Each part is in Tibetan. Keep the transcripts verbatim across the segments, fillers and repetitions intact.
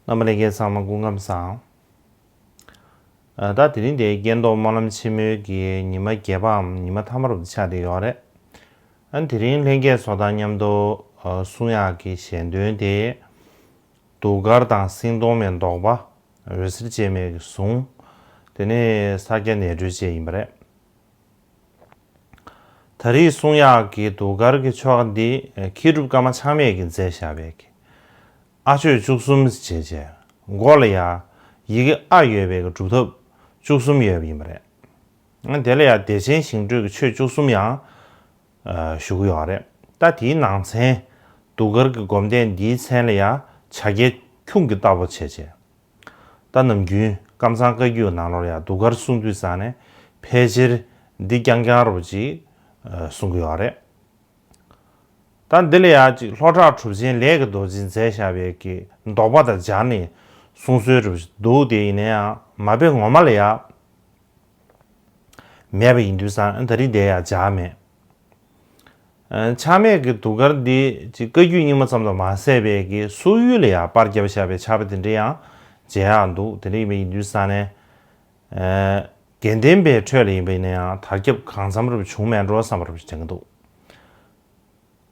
རྣམ་པ་ལྷན་རྒྱས་ཚང་མ་སྐུ་ཁམས་བཟང་། ཨ། ད་དེ་རིང་འདི་རྒྱན་འདོགས་སྨོན་ལམ་ཆེན་མོའི་གི་ཉི་མ་བརྒྱད་པའམ་ཉི་མ་ཐ་མ་རུ་ཆགས་བསྡད་ཡོད་རེད། ཨ། དེ་རིང་ལྷན་རྒྱས་ཚོ་དང་མཉམ་དུ་ཨ་གསུང་ཡག་གི་ཞལ་འདོན་དེ། གདུགས་དཀར་དང་སེང་གདོང་མའི་བཟློག་པ། འོད་ཟེར་ཅན་མའི་གི་གཟུངས། དེ་ནས་ས་སྐྱ་ནས་གྲོལ་བཅས་ཡིན་པ་རེད། ད་རེས་གསུང་ཡག་གི་གདུགས་དཀར་གྱི་ཆོ་ག་འདི་མཁས་གྲུབ་ཀརྨ་ཆགས་མེད་ཀྱིས་མཛད་བཞག་པའི་གི་ཨ་མཆོད་བཅུ་གསུམ་ཞེས་བྱས། མགོ་ལ་ཡང་ཡི་གེ་ཨ་ཡོད་པའི་གི་སྒྲུབ་ཐབས་བཅུ་གསུམ་ཡོད་པ་ཡིན་པ་རེད། དེ་ལ་ཡང་བདེ་ཆེན་ཞིང་བགྲོད་ཀྱི་ཆོས་བཅུ་གསུམ་ཡང་ཨ་བཞུགས་ཀྱི་ཡོད་རེད། ད་དེའི་ནང་ཚན་གདུགས་དཀར་གྱི་སྒོམ་བཟླས་འདིའི་མཚན་ལ་ཡང་བྱ་རྒྱལ་ཁྱུང་གི་རྟ་ཕོ་བྱས་བྱས། ད་ནམ་རྒྱུན་ཀམ་ཚང་བཀའ་བརྒྱུད་ནང་ལོགས་ལ་ཡང་གདུགས་དཀར་གསུང་དུས་ཙང་ནས་ཕལ་ཆེར་འདི་རྐྱང་རྐྱང་རོ་ཅིག་གསུང་གི་ཡོད་རེད། ད་འདི་ལ་ཡང་ཅིག་ལྷོ་བྲག་གྲུབ་ཆེན་ལས་ཀྱི་རྡོ་རྗེས་མཛད་བཞག་པའི་གི་བཟློག་པ་དང་སྦྱར་ནས་གསུང་སྲོལ་རོ་ཅིག་འདུག་དེ་ཡིན་ན་ཡང་མ་དཔེ་ངོ་མ་ལ་ཡང་མེད་པ་ཡིན་དུས་ཙང་ད་རིང་དེ་ཡང་སྦྱར་མེད། ཨ། ཆགས་མེད་ཀྱི་གདུགས་དཀར་འདི་ཅིག་བཀའ་བརྒྱུད་རྙིང་མ་ཙམ་དུ་མ་ཟད་པའི་གི་སོག་ཡུལ་ལ་ཡང་པར་བརྒྱབ་བཞག་པའི་ཕྱག་དཔེ་དེ་འདྲ་ཡང་མཇལ་ཡག་འདུག་དེ་འདྲ་ཡིན་པ་ཡིན་དུས་ཙང་ནས། ཨ། དགེ་ལྡན་པའི་ཁྲོད་ལ་ཡིན་པ་ཡིན་ན་ཡང་དར་ཁྱབ་གང་འཚམ་རབ་བྱུང་མེད་འགྲོ་བསམ་པ་རབ་དྲན་གྱི་འདུག་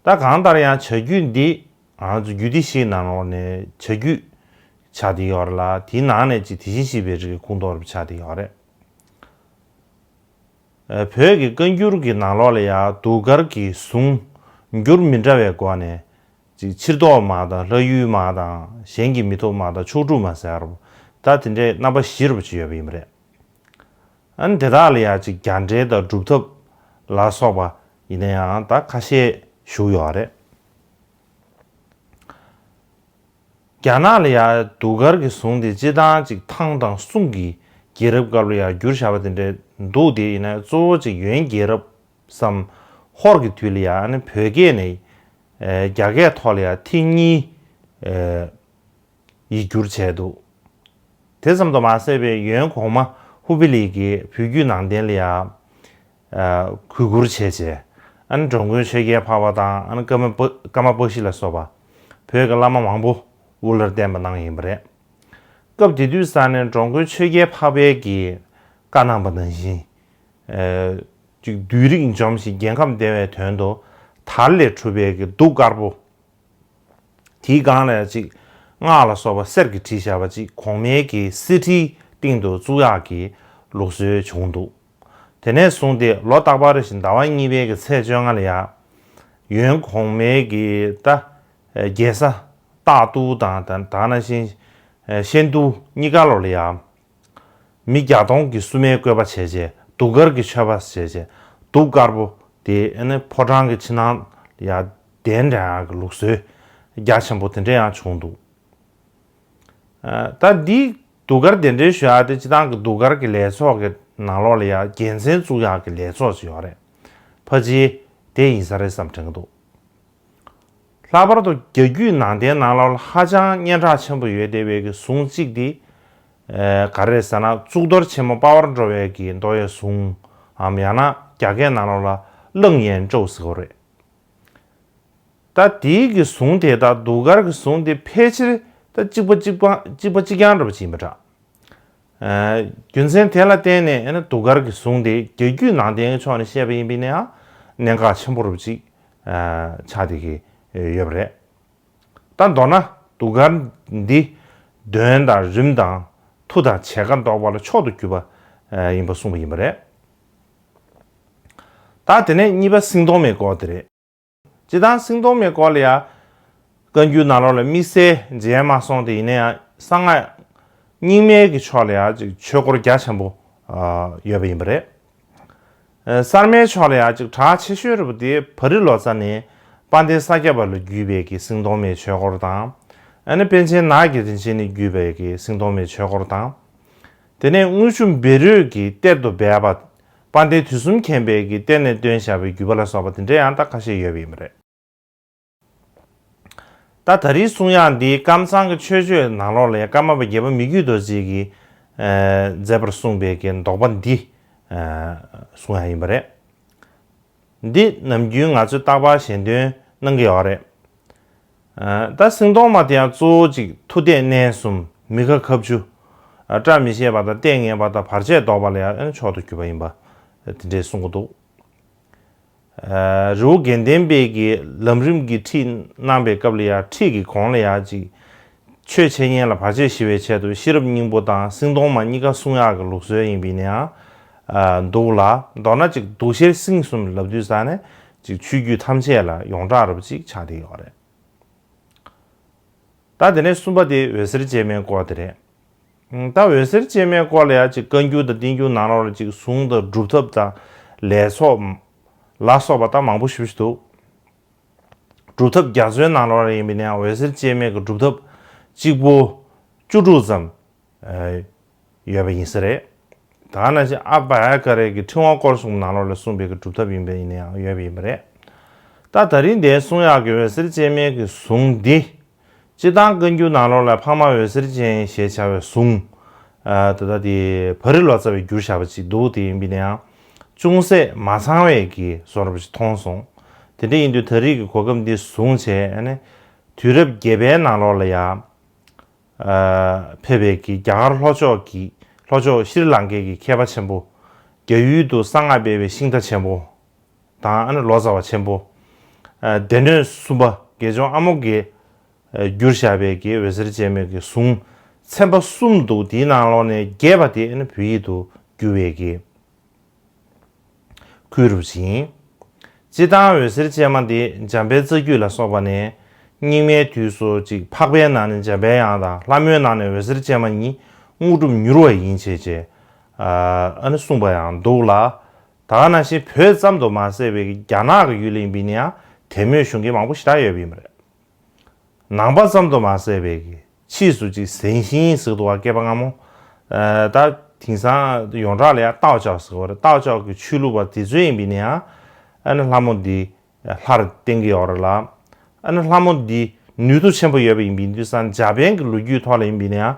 ད་གང་ལྟར་ཡང་བྱ་རྒྱུད་འདི་ང་ཚོ་རྒྱུད་སྡེ་བཞིའི་ནང་ལོགས་ནས་བྱ་རྒྱུད་ཆགས་བསྡད་ཡོད་རེད་ལ། དེའི་ནང་ནས་ཅིག་དེ་བཞིན་གཤེགས་པའི་རིགས་ཀྱི་ཁུངས་གཏོགས་རབ་ཆགས་བསྡད་ཡོད་རེད། ཨ། བོད་ཀྱི་བཀའ་འགྱུར་གྱི་ནང་ལོགས་ལ་ཡང་གདུགས་དཀར་གྱི་གཟུངས་འགྱུར་མི་འདྲ་བའི་སྒོ་ནས་ཅིག་ཕྱིར་བཟློག་མ་དང་ལྷ་ཡུལ་མ་དང་གཞན་གྱིས་མི་ཐུབ་མ་དང་ཕྱོགས་དྲུག་མ་ཟེར་རོ། ད་དེ་འདྲའི་རྣམ་པ་བཞི་རུ་ཅིག་ཡོད་པ་ཡིན་པ་རེད། ཨ་ནི་དེ་དག་ལ་ཡང་ཅིག་རྒྱ་འགྲེལ་དང་སྒྲུབ་ཐབས་ལ་སོགས་པ་ཡིན་ན་ཡང་ད་ཁ་ཤས་བཞུགས་ཡོད་རེད། རྒྱ་ནག་ལ་ཡང་གདུགས་དཀར་གྱི་གཟུངས་དེ་སྤྱིར་བཏང་ཅིག་ཐང་དང་སུང་གི་རྒྱལ་རབས་སྐབས་ལ་ཡང་བསྒྱུར་བཞག་པ་དེ་འདྲ་འདུག་དེ་ཡིན་ན་གཙོ་བོ་ཅིག་ཡོན་རྒྱལ་རབས་སམ་ཧོར་གྱི་དུས་ལ་ཡང་ཨ་ནི་བོད་སྐད་ནས་ཨེ་རྒྱ་སྐད་ཐོག་ལ་ཡང་ཐེངས་གཉིས་ཨེ་ཡིག་སྒྱུར་བྱས་འདུག་དེ་ཙམ་དུ་མ་ཟད་པའི་ཡོན་གོང་མ་ཧུ་པི་ལི་གིས་བོད་བརྒྱུད་ནང་བསྟན་ལ་ཡང་ཨ་གུས་བཀུར་བྱས་བྱས། ཨ་ནི་འགྲོ་མགོན་ཆོས་རྒྱལ་འཕགས་པ་དང་ཨ་ནི་ཀརྨ་པ་ཀརྨ་པ་ཤི་ལ་སོགས་པ་བོད་ཀྱི་བླ་མ་མང་པོ་དབུ་བླར་བསྟེན་པ་གནང་ཡིན་པ་རེད། སྐབས་དེ་དུས་ས་ནས་འགྲོ་མགོན་ཆོས་རྒྱལ་འཕགས་པའི་གི་བཀའ་གནང་པ་ནང་བཞིན། ཨ་ཅིག་བདུད་རིགས་འཇོམས་ཤིང་རྒྱལ་ཁམས་བདེ་བའི་དོན་དུ་དར་ལས་གྲུབ་པའི་གི་གདུགས་དཀར་པོ། དེའི་སྒང་ལ་ཡང་ཅིག་སྔགས་ལ་སོགས་པ་གསེར་གྱིས་བྲིས་བཞག་པ་ཅིག་གོང་མའི་གི་གསེར་ཁྲིའི་སྟེང་དུ་བཙུགས་ཡག་གི་ལུགས་སྲོལ་བྱུང་འདུག་དེ་ནས་བཟུང་སྟེ་ལོ་རྟག་པར་བཞིན་ཟླ་བ་གཉིས་པའི་གི་ཚེས་བཅོ་ལྔ་ལ་ཡང་ཡོན་གོང་མའི་གི་ད་རྒྱལ་ས་སྟག་ཏུ་དང་ད་ད་ནང་བཞིན་ཤན་ཏུ་གཉིས་ཀ་ལོ་ལ་ཡང་། མི་བརྒྱ་སྟོང་གི་སྲུང་མའི་བཀོད་པ་བྱས་རྗེས་གདུགས་དཀར་གྱི་མཆོད་པ་བྱས་རྗེས་གདུགས་དཀར་པོ་དེ་ཨ་ནི་ཕོ་བྲང་གི་ཕྱི་ནང་ཡར་གདན་འདྲེན་ཡག་གི་ལུགས་སྲོལ་རྒྱ་ཆེན་པོ་དེ་འདྲ་ཡང་བྱུང་འདུག་ཨ་ད་འདི་གདུགས་དཀར་གདན་འདྲེན་ཞུ་ཡག་དེ་སྤྱི་བཏང་གི་གདུགས་དཀར་གྱི་ལས་ཚོགས་ཀྱི་ནང་ལོགས་ལ་ཡང་དགེ་མཚན་བཙུགས་ཡག་གི་ལས་ཚོགས་ཅིག་ཡོད་རེད། ཕལ་ཆེར་དེ་ཡིན་ས་རེད་བསམ་དྲན་གྱི་འདུག་ལྷག་པར་དུ་རྒྱ་བརྒྱུད་ནང་བསྟན་ནང་ལོགས་ལ་ཧ་ཅང་སྙན་གྲགས་ཆེན་པོ་ཡོད་བསྡད་པའི་གི་གཟུངས་གཅིག་འདི། ཨེ་ག་རེ་རེད་ཟེར་ན་གཙུག་ཏོར་ཆེན་མོ་དཔའ་བར་འགྲོ་བའི་གི་མདོ་ཡི་གཟུངས་འམ་ཡང་ན་རྒྱ་སྐད་ནང་ལོགས་ལ་གླང་ཡན་ཀྲོའུ་ཟེར་གོ་རེད། ད་དེའི་གི་གཟུངས་དེ་དང་གདུགས་དཀར་གྱི་གཟུངས་དེ་ཕལ་ཆེར་ད་གཅིག་པ་གཅིག་པ་གཅིག་པ་གཅིག་རྐྱང་འདྲ་པོ་ཅིག་ཡིན་པ་འདྲ། ཨ་རྒྱུ་མཚན་དེ་ལ་བརྟེན་ནས་ཨ་ནི་གདུགས་དཀར་གྱི་གཟུངས་དེ་རྒྱ་བརྒྱུད་ནང་བསྟན་གྱི་ཕྱོགས་ནས་བཤད་པ་ཡིན་པས་ན་ཡང་གནད་འགག་ཆེན་པོ་རུ་ཅིག་ཨ་ཆགས་བསྡད་ཀྱི་ཡོད་པ་རེད། ད་མདོར་ན་གདུགས་དཀར་འདི་གདོན་དང་རིམས་དང་མཐུ་དང་བྱད་ཀ་བཟློག་པ་ལ་མཆོག་ཏུ་གྱུར་པ་ཨ་ཡིན་པ་གསུངས་པ་ཡིན་པ་རེད། ད་དེ་ནས་གཉིས་པ་སེང་གདོང་མའི་སྐོར་དེ་རེད། སྤྱིར་བཏང་སེང་གདོང་མའི་སྐོར་ལ་ཡང་བཀའ་འགྱུར་ནང་ལོགས་ལ་དམིགས་བསལ་མཇལ་མ་སོང་སྟེ་ཡིན་ན་ཡང་གསང་སྔགས་རྙིང་མའི་གི་ཕྱོགས་ལ་ཡང་ཅིག་ཆོས་སྐོར་རྒྱ་ཆེན་པོ་ཨ་ཡོད་པ་ཡིན་པ་རེད། ཨ་གསར་མའི་ཕྱོགས་ལ་ཡང་ཅིག་གྲགས་ཆེ་ཤོས་རེད་པ་དེ་བ་རི་ལོ་ཙཱ་ནས་དཔལ་ལྡན་ས་སྐྱ་པ་ལ་བརྒྱུད་པའི་གི་སེང་གདོང་མའི་ཆོས་སྐོར་དང་། ཨ་ནི་པཎ་ཆེན་ནགས་ཀྱི་རིན་ཆེན་ནས་བརྒྱུད་པའི་གི་སེང་གདོང་མའི་ཆོས་སྐོར་དང་། དེ་ནས་དངུལ་ཆུ་བཻ་རོ་གི་གཏེར་དུ་སྦས་པ། དཔལ་ལྡན་དུས་གསུམ་མཁྱེན་པའི་གི་གཏེར་ནས་བཏོན་བཞག་པའི་བརྒྱུད་པ་ལ་སོགས་པ་དེ་འདྲ་ཡང་ད་ཁ་ཤས་ཡོད་པ་ཡིན་པ་རེད། ད་ད་རེས་གསུང་ཡག་འདི་ཀམ་ཚང་གི་མཆོད་བརྗོད་ནང་ལོགས་ལ་ཡང་ཀརྨ་པ་དགྱེས་པ་མི་བསྐྱོད་རྡོ་རྗེ་གིས་ཨ་མཛད་པར་གསུངས་པའི་གི་བཟློག་པ་འདི་ཨ་གསུང་ཡག་ཡིན་པ་རེད། འདི་ནམ་རྒྱུན་ང་ཚོས་རྟག་པར་ཞལ་འདོན་གནང་གི་ཡོད་རེད། ད་སེང་གདོང་མ་དེ་ཡང་གཙོ་བོ་ཅིག་མཐུ་གཏད་སྣ་གསུམ། མི་ཁ་ཁ་བཅུ། སྐྲ་མི་བཤད་པ་དང་ལྟས་ངན་པ་དང་བར་ཆད་བཟློག་པ་ལ་ཡང་མཆོག་ཏུ་གྱུར་པ་ཡིན་པ་དེ་འདྲས་གསུང་གི་འདུག་རི་བོ་དགེ་ལྡན་པའི་གི་ལམ་རིམ་གྱི་ཁྲིད་གནང་པའི་སྐབས་ལ་ཡང་ཁྲིད་ཀྱི་གོང་ལ་ཡང་ཅིག་ཆོས་འཆད་ཉན་ལ་བར་ཆད་ཞི་བའི་ཆེད་དུ་ཤེས་རབ་སྙིང་པོ་དང་སེང་གདོང་མ་གཉིས་ཀ་གསུང་ཡག་གི་ལུགས་སྲོལ་ཡིན་པས་ན་ཡང་འདུག་ལ། མདོར་ན་ཅིག་དུག་ཤེལ་སེང་གསུམ་ལབ་དུས་ཙང་ནས་ཅིག་ཆོས་བརྒྱུད་ཐམས་ཅད་ལ་ཡོངས་གྲགས་རབ་ཅིག་ཆགས་བསྡད་ཡོད་རེད། ད་དེ་ནས་གསུམ་པ་དེ་འོད་ཟེར་ཅན་མའི་སྐོར་དེ་རེད། ད་འོད་ཟེར་ཅན་མའི་སྐོར་ལ་ཡང་ཅིག་བཀའ་འགྱུར་དང་བསྟན་འགྱུར་ནང་ལོགས་ལ་ཅིག་གཟུངས་དང་སྒྲུབ་ཐབས་དང་ལས་ཚོགས་ལ་སོགས་པ་ད་མང་པོ་ཞེ་པོ་ཅིག་འདུག་སྒྲུབ་ཐབས་རྒྱ་མཚོའི་ནང་ལོགས་ལ་ཡིན་པས་ན་ཡང་འོད་ཟེར་ཅན་མའི་གི་སྒྲུབ་ཐབས་གཅིག་པོ་བཅུ་དྲུག་ཙམ་ཡོད་པ་ཡིན་ས་རེད། ད་ག་ནང་བཞིན་ཨ་བྷ་ཡ་ཀ་རའི་གི་ཕྲེང་བ་སྐོར་གསུམ་ནང་ལོགས་ལ་གསུངས་པའི་གི་སྒྲུབ་ཐབས་ཡིན་པ་ཡིན་ན་ཡང་ཡོད་པ་ཡིན་པ་རེད། ད་ད་རིང་འདིར་གསུང་ཡག་གི་འོད་ཟེར་ཅན་མའི་གི་གཟུངས་འདི། སྤྱིར་བཏང་བཀའ་འགྱུར་ནང་ལོགས་ལ་འཕགས་མ་འོད་ཟེར་ཅན་ཞེས་བྱ་བའི་གཟུངས། ད་ལྟ་དེ་བ་རི་ལོ་ཙཱ་བས་བསྒྱུར་བཞག་པ་ཅིག་འདུག་དེ་ཡིན་པས་ན་ཡང་ཅུང་ཟད་མ་ཚང་བའི་གི་བཟོ་འདྲ་པོ་ཞིག་མཐོང་སོང་། དེ་འདྲ་ཡིན་དུས་ད་རེས་ཀྱི་གོ་སྐབས་འདི་བཟུང་བྱས་ཨ་ནི་དུས་རབས་བརྒྱད་པའི་ནང་ལོགས་ལ་ཡང་ཕེབས་པའི་གི་རྒྱ་གར་ལྷོ་ཕྱོགས་ཀྱི་ལྷོ་ཕྱོགས་ཤྲི་ལང་ཀའི་གི་མཁས་པ་ཆེན་པོ། རྒྱ་ཡུལ་དུ་གསང་སྔགས་སྤེལ་བའི་ཤིང་རྟ་ཆེན་པོ། དང་ཨ་ནི་ལོ་ཙཱ་བ་ཆེན་པོ། སྡེ་སྣོད་གསུམ་པ་དགེ་སྦྱོང་ཨ་མོ་གིས་བསྒྱུར་བཞག་པའི་གི་འོད་ཟེར་ཅན་མའི་གི་གཟུངས་ཚན་པ་གསུམ་འདུག་དེའི་ནང་ལོགས་ནས་བརྒྱད་པ་དེ་ཨ་ནི་བོད་ཡིག་ཏུ་བསྒྱུར་བའི་གི་ཁུལ་རུ་ཡིན། སྤྱིར་བཏང་འོད་ཟེར་ཅན་མ་དེ་འཇམ་དཔལ་རྩ་རྒྱུད་ལ་སོགས་པ་ནས་རྙིང་མའི་དུས་སུ་ཅིག་འཕགས་པའི་ནང་ནས་འཇམ་པའི་དབྱངས་དང་ལྷ་མོའི་ནང་ནས་འོད་ཟེར་ཅན་མ་གཉིས་དངོས་གྲུབ་མྱུར་བ་ཡིན་བྱས་བྱས་ཨ་ནི་གསུངས་པ་ཡང་འདུག་ལ། ད་ག་ནང་བཞིན་བོད་ཙམ་དུ་མ་ཟད་པའི་རྒྱ་ནག་གི་ཡུལ་ལ་ཡིན་པས་ན་ཡང་དད་མོས་གཞུང་སྐད་མང་པོ་ཞེ་དྲག་ཡོད་པ་ཡིན་པ་རེད། ནང་པ་ཙམ་དུ་མ་ཟད་པའི་ཕྱིས་སུ་ཅིག་ཟན་ཤིང་ཟེར་འདུག་བ་སྐད་པ་སྔ་མོ། ད་དེང་སང་ཡོངས་གྲགས་ལ་ཡང་ཏའོ་ཅའོ་ཟེར་བ་རེད། ཏའོ་ཅའོ་གི་ཆོས་ལུགས་པ་དེ་ཚོས་ཡིན་པས་ན་ཡང་ཨ་ནི་ལྷ་མོ་འདི་ལྷར་བསྟེན་གྱི་ཡོད་རེད་ལ། ཨ་ནི་ལྷ་མོ་འདི་ནུས་མཐུ་ཆེན་པོ་ཡོད་པ་ཡིན་པའི་དུས་སང་འཇར་པན་གྱི་ལོ་རྒྱུས་ཐོག་ལ་ཡིན་པས་ན་ཡང་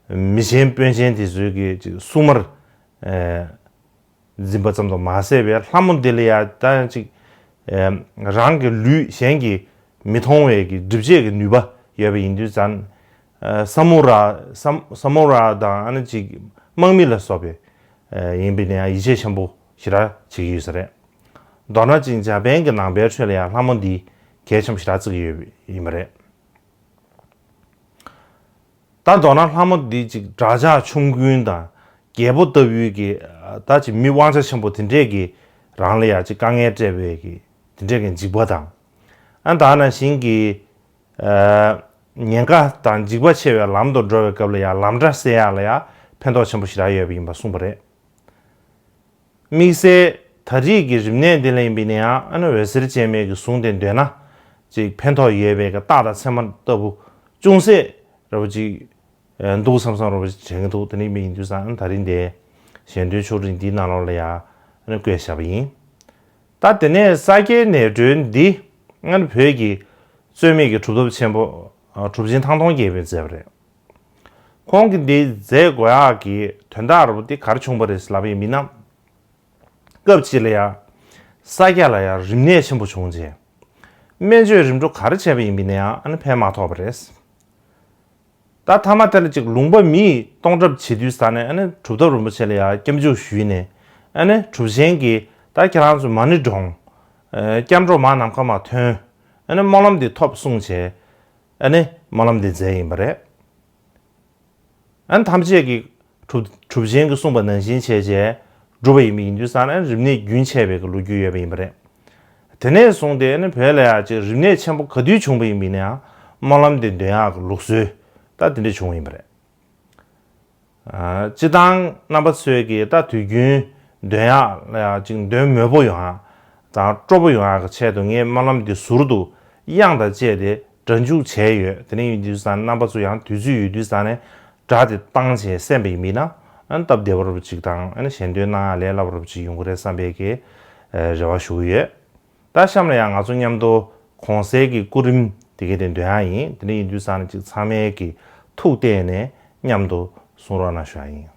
མི་ཆེན་དཔོན་ཆེན་དེ་ཚོའི་གི་ཅིག་སྲུང་མར། འཛིན་པ་ཙམ་དུ་མ་ཟད་པའི་ལྷ་མོ་འདི་ལ་ཡང་ད་ཅིག་རང་གི་ལུས་གཞན་གྱིས་མི་མཐོང་བའི་གི་སྒྲིབ་བྱེད་ཀྱི་ནུས་པ་ཡོད་པ་ཡིན་དུས་ཙང་། ས་མུ་ར་ས་ས་མུ་ར་དང་ཨ་ནི་ཅིག་དམག་མི་ལ་སོགས་པའི་ཡིན་པས་ན་ཡང་ཡིད་ཆེས་ཆེན་པོ་ཞེ་དྲག་བྱེད་ཀྱི་ཡོད་ས་རེད། མདོར་ན་ཅིག་འཇར་པན་གྱི་ནང་པའི་ཁྲོད་ལ་ཡང་ལྷ་མོ་འདི་གལ་ཆེན་པོ་ཞེ་དྲག་བརྩི་གི་ཡོད་ཡིན་པ་རེད། ད་མདོར་ན་ལྷ་མོ་འདི་ཅིག་བྲག་ཆགས་ཆོམ་རྐུན་དང་རྒྱལ་པོ་ལྟ་བུའི་གི་ད་ཅིག་མི་དབང་ཆ་ཆེན་པོ་དེ་འདྲས་ཀྱི་རང་ལ་ཡང་ཅིག་དཀའ་ངལ་སྤྲད་པའི་གི་དེ་འདྲས་ཀྱི་འཇིགས་པ་དང་། ཨ་ད་ནང་བཞིན་གྱི་ཉེན་ཁ་དང་འཇིགས་པ་ཆེ་བའི་ལམ་དུ་འགྲོ་བའི་སྐབས་ལ་ཡང་ལམ་འདྲ་སེལ་ཡག་ལ་ཡང་ཕན་ཐོགས་ཆེན་པོ་ཞེ་དྲག་ཡོད་པ་ཡིན་པ་གསུངས་པ་རེད། དམིགས་བསལ་ད་རེས་ཀྱི་རིམས་ནད་འདི་ལ་ཡིན་པས་ན་ཡང་ཨ་ནི་འོད་ཟེར་ཅན་མའི་གི་གཟུངས་དེ་འདོན་ན་ཅིག་ཕན་ཐོགས་ཡོད་པའི་གི་རྟགས་དང་མཚན་མ་ལྟ་བུ་ཅུང་ཟད་ར་བ་ཅིག་འདུག་བསམ་བསམ་ར་བ་ཅིག་དྲན་གྱི་འདུག་དེ་ནི་མི་ཡིན་དུས་ཙང་ཨ་ནི་ད་རིང་འདི་ཞལ་འདོན་ཕྱོགས་སྒྲིག་འདིའི་ནང་ལོགས་ལ་ཡང་ཨ་ནི་བཀོད་བཞག་པ་ཡིན། ད་དེ་ནས་ས་སྐྱའི་ནད་གྲོལ་འདི་ཨ་ནི་བོད་ཀྱི་རྩོད་མེད་ཀྱི་གྲུབ་ཐོབ་ཆེན་པོ་གྲུབ་ཆེན་ཐང་སྟོང་རྒྱལ་པོས་མཛད་པ་རེད། ཁོང་གིས་འདི་མཛད་དགོས་ཡག་གི་དོན་དག་ར་བ་འདི་ག་རེ་བྱུང་བ་རེད་ལབ་པ་ཡིན་ན། སྐབས་གཅིག་ལ་ཡང་ས་སྐྱ་ལ་ཡང་རིམས་ནད་ཆེན་པོ་བྱུང་རྗེས། སྨན་བཅོས་རིམ་གྲོ་ག་རེ་བྱས་པ་ཡིན་པ་ཡིན་ན་ཡང་ཨ་ནི་ཕན་མ་ཐོགས་པ་རེད། ད་མཐའ་མ་དེ་ལ་ཅིག་ལུང་པ་མིས་གཏོང་གྲབས་བྱེད་དུས་ས་ནས་ཨ་ནི་གྲུབ་ཐོབ་རིན་པོ་ཆེ་ལ་ཡང་སྐྱབས་འཇུག་ཞུས་ནས་ཨ་ནི་གྲུབ་ཆེན་གྱིས་ད་ཁྱེད་རང་ཚོ་མ་ཎི་བགྲངས། སྐྱབས་འགྲོ་མ་ནམ་མཁའ་མ་ཐོན། ཨ་ནི་སྨོན་ལམ་འདི་ཐོབ་གསུངས་བྱས། ཨ་ནི་སྨོན་ལམ་འདི་མཛད་ཡིན་པ་རེད། ཨ་ནི་ཐམས་ཅད་ཀྱིས་གྲུབ་གྲུབ་ཆེན་གྱིས་གསུངས་པ་ནང་བཞིན་བྱས་རྗེས་འགྲུབ་པ་ཡིན་པ་ཡིན་དུས་ཙང་ནས་རིམས་ནད་རྒྱུན་ཆད་པའི་གི་ལོ་རྒྱུས་ཡོད་པ་ཡིན་པ་རེད། དེ་ནས་བཟུང་སྟེ་ཨ་ནི་བོད་ལ་ཡང་ཅིག་རིམས་ནད་ཆེན་པོ་ག་དུས་བྱུང་བ་ཡིན་པ་ཡིན་ན་ཡང་སྨོན་ལམ་འདི་འདོན་ཡག་གི་ལུགས་སྲོལ་ད་དེ་འདྲ་བྱུང་བ་ཡིན་པ་རེད། སྤྱི་བཏང་རྣམ་པ་ཚོས་ཀྱིས་ད་དུས་རྒྱུན་འདོན་ཡག་ལ་ཡང་ཅིག་འདོན་མོས་པོ་ཡོང་ཡག་དང་སྤྲོ་པོ་ཡོང་ཡག་གི་ཆེད་དུ་ངས་སྨོན་ལམ་འདི་ཟུར་དུ་དབྱངས་དང་བཅས་ཏེ་སྒྲ་འཇུག་བྱས་ཡོད། དེ་ནས་ཡིན་དུས་ཙང་རྣམ་པ་ཚོ་ཡང་དུས་ཚོད་ཡོད་དུས་ཙང་ནས་སྒྲ་དེ་བཏང་བྱས་གསན་པ་ཡིན་པ་ཡིན་ན་ཨ་ནི་སྟབས་བདེ་བ་རབ་ཅིག་དང་ཨ་ནི་ཞལ་འདོན་གནང་ཡག་ལས་སླ་བ་རབ་ཅིག་ཡོང་གི་རེད་བསམ་པའི་གི་རེ་བ་ཞུ་གི་ཡོད། ད་གཤམ་ལ་ཡང་ང་ཚོ་མཉམ་དུ་གོང་གསལ་གྱི་སྐུ་རིམ་དེ་གའི་དེ་འདོན་ཡག་ཡིན། དེ་འདྲ་ཡིན་དུས་ཙང་ནས་ཅིག་ཚང་མས་ཀྱི་ཐུགས་གཏད་ནས་མཉམ་དུ་གསུང་རོགས་གནང་ཞུ་ཡག་ཡིན།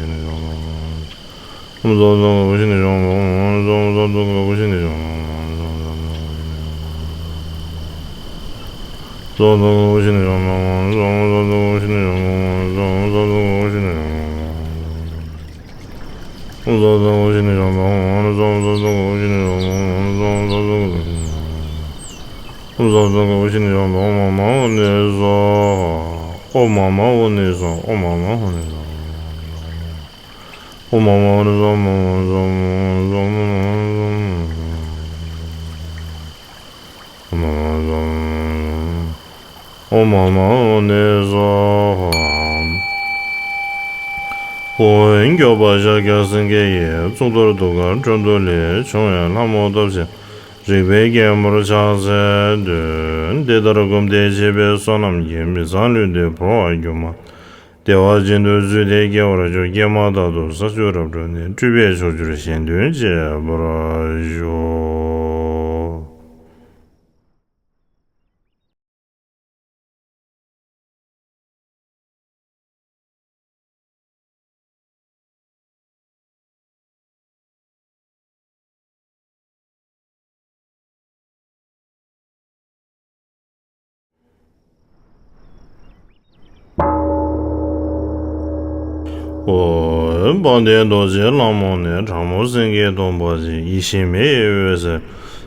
ཨོཾ་མ་ཎི་སྭཱ་ཧཱ། ཨོ་མགྱོགས་པ་ཤཱཀྱ་སེང་གེ་ཡི། གཙུག་ཏོར་གདུགས་དཀར་འཕྲོ་འདུ་ལས། བྱུང་བའི་ལྷ་མོ་སྟོབས་ཆེན། རིག་པའི་རྒྱལ་མོར་ཕྱག་འཚལ་བསྟོད། འདི་ལྟར་བསྒོམས་ཏེ་བྱས་པའི་བསོད་ནམས་ཀྱིས། མི་ཚངས་ལུས་འདི་འཕོ་བ་སྒྱུ་མ། བདེ་བ་ཅན་དུ་བརྫུས་ཏེ་སྐྱེ་བར་འགྱུར། སྐྱེས་མ་ཐག་ཏུ་ས་བཅུ་རབ་འབྲིང་ནས། སྤྲུལ་པའི་ཕྱོགས་བཅུར་གཞན་དོན་བྱེད་པར་ཤོག། ཨོ། དཔལ་ལྡན་རྡོ་རྗེ་ལྷ་མོ་ནི། དྲག་མོ་སེང་གེའི་གདོང་པ་ཅན། ཡིད་བཞིན་མི་ཡི་འོད་ཟེར།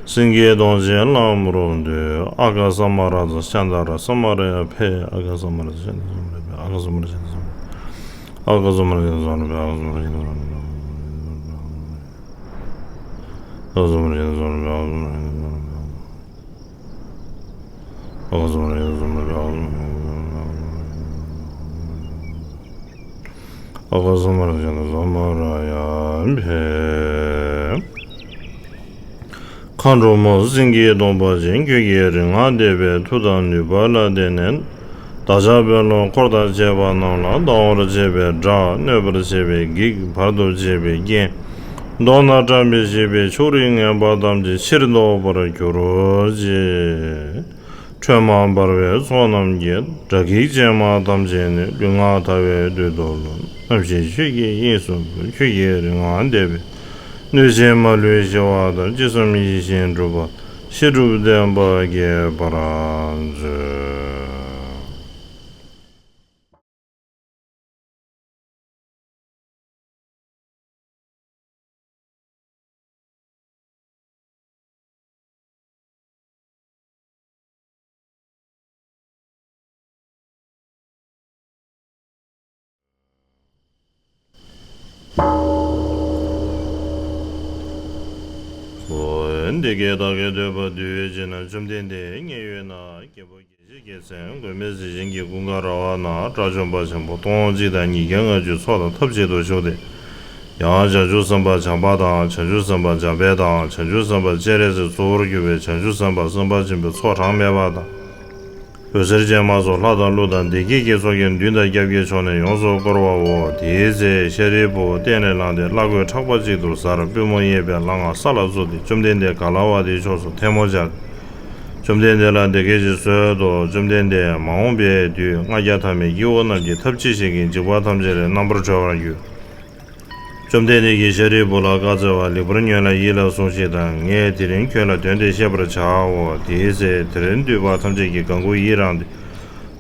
སེང་གེའི་གདོང་ཅན་ལྷ་མོར་འདུད། ཨ་ག་ས་མ་ར་ཛ་ཤ་ན་ར་ས་མ་ར་ཡ་ཕེ། ཨ་ག་ས་མ་ར་ཛ་ཤ་ན་ས་མ་ར་ཕེ། ཨ་ག་ས་མ་ར་ཤ་ན་ས་མ་ར་ཕེ། ཨ་ག་ས་མ་ར་ཤ་ན་ས་མ་ར་ཕེ། ཨ་ག་ས་མ་ར་ཤ་ན་ས་མ་ར་ཕེ། མཁའ་འགྲོ་མ་སེང་གེའི་གདོང་པ་ཅན། ཁྱོད་ཀྱི་རིག་སྔགས་བཟླས་པའི་མཐུ་དང་ནུས་པ་ལ་བརྟེན་ནས། བདག་ཅག་དཔོན་སློབ་འཁོར་དང་བཅས་པ་རྣམས་ལ་སྡང་བར་བྱེད་པའི་དགྲ། གནོད་པར་བྱེད་པའི་བགེགས། བར་དུ་གཅོད་པའི་རྐྱེན། མདོར་ན་བཀྲ་མི་ཤིས་པའི་ཕྱོགས་རིས་ངན་པ་ཐམས་ཅད་ཕྱིར་ལྡོག་པར་གྱུར་ཅིག། ཁྲོས་མ་འབར་བའི་ཚོགས་རྣམས་ཀྱིས། དགྲ་བགེགས་ཅན་མ་ཐམས་ཅད་ནི། ལུས་ངག་ཐལ་བའི་དུས་དུ་ལོན། རྣམ་ཤེས་ཆོས་ཀྱི་དབྱིངས་སུ་འཕོ། ཁྱོད་ཀྱི་རིག་སྔགས་བཟླས་པའི་གནོད་བྱེད་མ་ལུས་ཞི་བ་དང་། ཅི་བསམ་ཡིད་བཞིན་འགྲུབ་པ། བཤད་སྒྲུབ་བདེན་པ་རྒྱས་པར་མཛོད། འདི་སྐད་བདག་གིས་ཐོས་པ་དུས་གཅིག་ན། བཅོམ་ལྡན་འདས་མཉན་ཡོད་ན་རྒྱལ་པོ་རྒྱལ་བྱེད་ཀྱི་མཚན་མགོན་མེད་ཟས་སྦྱིན་གྱི་ཀུན་དགའ་ར་བ་ན་དགྲ་བཅོམ་པ་ཆེན་པོ་སྟོང་གཅིག་དང་ཉིས་བརྒྱ་ལྔ་བཅུ་ཚོགས་དང་ཐབས་གཅིག་ཏུ་བཞུགས་ཏེ། ཡང་བྱང་ཆུབ་སེམས་དཔའ་བྱམས་པ་དང་། བྱང་ཆུབ་སེམས་དཔའ་འཇམ་དཔལ་དང་། བྱང་ཆུབ་སེམས་དཔའ་སྤྱན་རས་གཟིགས་གཙོ་བོར་གྱུར་པའི་བྱང་ཆུབ་སེམས་དཔའ་སེམས་དཔའ་ཆེན་པོའི་ཚོགས་གྲངས་མེད་པ་དང་། འོད་ཟེར་ཅན་མ་སོགས་ལྷ་དང་ཀླུ་དང་བདེ་སྐྱིད་ཀྱི་ཚོགས་ཀྱིས་མདུན་དང་རྒྱབ་ཀྱི་ཕྱོགས་ནས་ཡོངས་སུ་བསྐོར་བའོ། དེའི་ཚེ་ཤཱ་རིའི་བུ་སྟན་ལས་ལངས་ཏེ་བླ་གོས་ཕྲག་པ་གཅིག་ཏུ་གཟར། པུས་མོ་གཡས་པའི་ལྷ་ང་ས་ལ་བཙུགས་ཏེ། བཅོམ་ལྡན་འདས་ག་ལ་བ་དེའི་ཕྱོགས་སུ་ཐལ་མོ་སྦྱར། བཅོམ་ལྡན་འདས་ལ་འདི་སྐད་ཅེས་གསོལ་ཏོ། བཅོམ་ལྡན་འདས། མ་འོངས་པའི་དུས་ལྔ་བརྒྱ་ཐ་མའི་སྐྱེ་བོ་རྣམས་ཀྱི་ཐབས་ཅི་ཞིག་གིས་འཇིགས་པ་ཐམས་ཅད་ལས་རྣམ་པར་གྲོལ་བར་འགྱུར། བཅོམ་ལྡན་འདས་ཀྱིས་ཤཱ་རིའི་བུ་ལ་བཀའ་སྩལ་པ། ལེགས་པར་ཉོན་ལ་ཡིད་ལ་ཟུངས་ཤིག་དང་། ངས་དེ་རིང་ཁྱོད་ལ་དོན་དེ་བཤད་པར་བྱའོ། དེའི་ཚེ་དེར་འདུས་པ་ཐམས་ཅད་ཀྱིས་བསྒང་ཁོག་ཡིད་རངས་ཏེ།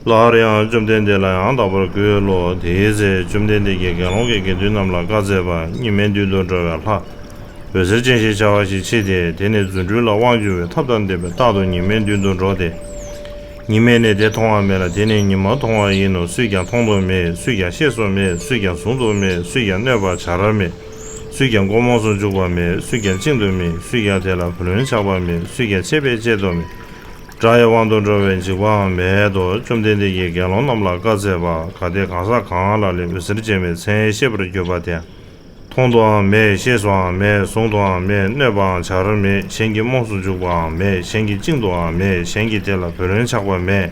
སླར་ཡང་བཅོམ་ལྡན་འདས་ལ་ཡང་དག་པར་གུས་ལོ། དེའི་ཚེ་བཅོམ་ལྡན་འདས་ཀྱིས་དགེ་སློང་གི་དགེ་འདུན་རྣམས་ལ་བཀའ་སྩལ་པ། ཉི་མའི་མདུན་དུ་འགྲོ་བའི་ལྷ། འོད་ཟེར་ཅན་ཞེས་བྱ་བ་ཞིག་མཆིས་ཏེ། དེ་ནི་རྫུ་འཕྲུལ་ལ་དབང་བསྒྱུར་བའི་ཐབས་དང་ལྡན་པས་རྟག་ཏུ་ཉི་མའི་མདུན་དུ་འགྲོ་སྟེ། ཉི་མས་ནི་དེ་མཐོང་བ་མེད་ལ། དེ་ནི་ཉི་མ་མཐོང་བ་ཡིན་ནོ། སུས་ཀྱང་མཐོང་དུ་མེད། སུས་ཀྱང་ཤེས་སུ་མེད། སུས་ཀྱང་གཟུང་དུ་མེད། སུས་ཀྱང་གནོད་པར་བྱར་མེད། སུས་ཀྱང་མགོ་རྨོངས་སུ་འཇུག་པ་མེད། སུས་ཀྱང་བཅིངས་དུ་མེད། སུས་ཀྱང་དེ་ལ་བུ་ལོན་ཆགས་པ་མེད། སུས་ཀྱང་ཆད་པས་བཅད་དུ་མེད། དགྲ་ཡི་དབང་དུ་འགྲོ་བའི་འཇིགས་པའང་མེད་དོ། བཅོམ་ལྡན་འདས་ཀྱིས་དགེ་སློང་རྣམས་ལ་བཀའ་སྩལ་པ། གལ་ཏེ་གང་ཟག་གང་ལ་ལས་འོད་ཟེར་ཅན་མའི་མཚན་བཤད་པར་གྱུར་པ་དེ། མཐོང་དུའང་མེད། ཤེས་སུའང་མེད། གཟུང་དུའང་མེད། གནོད་པའང་བྱར་མེད། གཞན་གྱི་རྨོངས་སུ་འཇུག་པའང་མེད། གཞན་གྱིས་བཅིངས་དུའང་མེད། གཞན་གྱིས་དེ་ལ་བུ་ལོན་ཆགས་པ་མེད།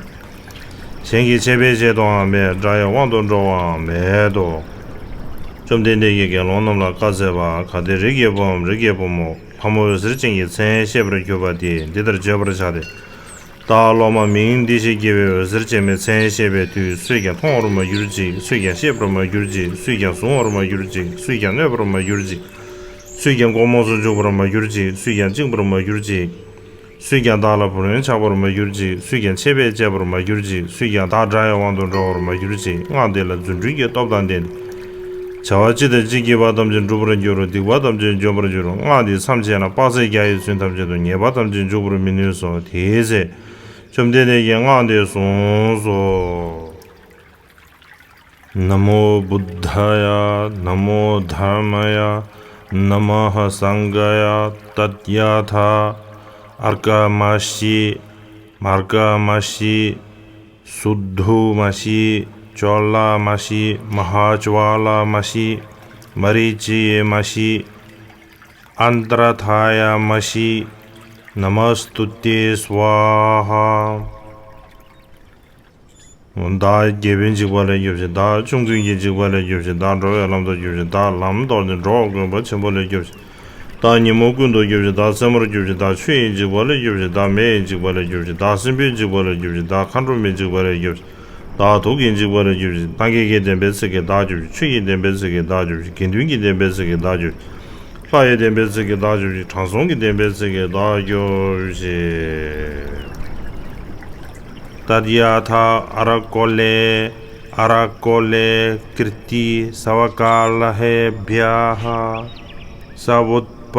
གཞན་གྱིས་ཆད་པས་བཅད་དུའང་མེད། དགྲ་ཡི་དབང་དུ་འགྲོ་བའང་མེད་དོ། བཅོམ་ལྡན་འདས་ཀྱིས་དགེ་སློང་རྣམས་ལ་བཀའ་སྩལ་པ། གལ་ཏེ་རིགས་ཀྱི་བུའམ་རིགས་ཀྱི་བུ་མོ། ལྷ་མོ་འོད་ཟེར་ཅན་གྱི་མཚན་བཤད་པར་གྱུར་པ་དེས་འདི་ལྟར་བརྗོད་པར་བྱ་སྟེ། བདག་སློབ་མ་མིང་འདི་ཞེས་བགྱི་བའི་འོད་ཟེར་ཅན་མའི་མཚན་བཤད་པའི་དུས། སུས་ཀྱང་མཐོང་བར་མ་གྱུར་ཅིག། སུས་ཀྱང་ཤེས་པར་མ་གྱུར་ཅིག། སུས་ཀྱང་གཟུང་བར་མ་གྱུར་ཅིག། སུས་ཀྱང་གནོད་པར་མ་གྱུར་ཅིག། སུས་ཀྱང་མགོ་རྨོངས་སུ་འཇུག་པར་མ་གྱུར་ཅིག། སུས་ཀྱང་བཅིངས་པར་མ་གྱུར་ཅིག། སུས་ཀྱང་བདག་ལ་བུ་ལོན་ཆགས་པར་མ་གྱུར་ཅིག། སུས་ཀྱང་ཆད་པས་བཅད་པར་མ་གྱུར་ཅིག། སུས་ཀྱང་བདག་དགྲ་ཡི་དབང་དུ་འགྲོ་བར་མ་གྱུར་ཅིག། སྔགས་འདི་ལ་རྫུ་འཕྲུལ་གྱི་སྟོབས་དང་ལྡན་ཏེ། བྱ་བ་ཅི་དང་ཅི་བགྱིས་པ་ཐམས་ཅད་འགྲུབ་པར་འགྱུར་རོ། སྡིག་པ་ཐམས་ཅད་འཇོམས་པར་འགྱུར་རོ། སྔགས་འདི་མཚམས་ཆད་ན་དཔག་ཚད་བརྒྱ་ཡི་ཚུན་ཐམས་ཅད་དུ་ཉེས་པ་ཐམས་ཅད་འཇུག་པར་མི་ནུས་སོ། དེའི་ཚེ་བཅོམ་ལྡན་འདས་ཀྱིས་སྔགས་འདི་གསུངས་སོ། नमो बुद्धाय नमो धर्माय नमः संघाय। तद्यथा अर्कमसि मर्कमसि सुद्धमसि ज्वलमसि महाज्वलमसि मरीचिमसि अन्तर्धायमसि नमोस्तुते स्वाहा। བདག་རྒྱལ་པོའི་འཇིགས་པ་ལས་སྐྱོབ་ཅིག། བདག་ཆུང་ཀུན་གྱི་འཇིགས་པ་ལས་སྐྱོབ་ཅིག། བདག་འགྲོ་བའི་ལམ་དུ་སྐྱོབ་ཅིག། བདག་ལམ་དོར་ནས་འགྲོ་བ་གོམས་པ་ཆེན་པོ་ལས་སྐྱོབ་ཅིག། བདག་ཉོན་མོངས་ཀུན་ཏུ་སྐྱོབ་ཅིག། བདག་རྩེ་མོར་སྐྱོབ་ཅིག། བདག་ཆུ་ཡི་འཇིགས་པ་ལས་སྐྱོབ་ཅིག། བདག་མེ་ཡི་འཇིགས་པ་ལས་སྐྱོབ་ཅིག། བདག་སྲིན་པོའི་འཇིགས་པ་ལས་སྐྱོབ་ཅིག། བདག་མཁའ་འགྲོ་མའི་འཇིགས་པ་ལས་སྐྱོབ་ཅིག། བདག་དུག་གི་འཇིགས་པ་ལས་སྐྱོབ་ཅིག། སངས་རྒྱས་ཀྱི་བདེན་པའི་ཚིག་གིས་བདག་སྐྱོབ་ཅིག། ཆོས་ཀྱི་བདེན་པའི་ཚིག་གིས་བདག་སྐྱོབ་ཅིག། དགེ་འདུན་གྱི་བདེན་པའི་ཚིག་གིས་བདག་སྐྱོབ་ཅིག། ལྷ་ཡི་བདེན་པའི་ཚིག་གིས་བདག་སྐྱོབ་ཅིག། དྲང་སྲོང་གི་བདེན་པའི་ཚིག་གིས་བདག་སྐྱོབ་ཅིག། तद्यथा अर्कले अर्कले कीर्तिसवकलहेभ्यः सवुत्पदुष्टेभ्यः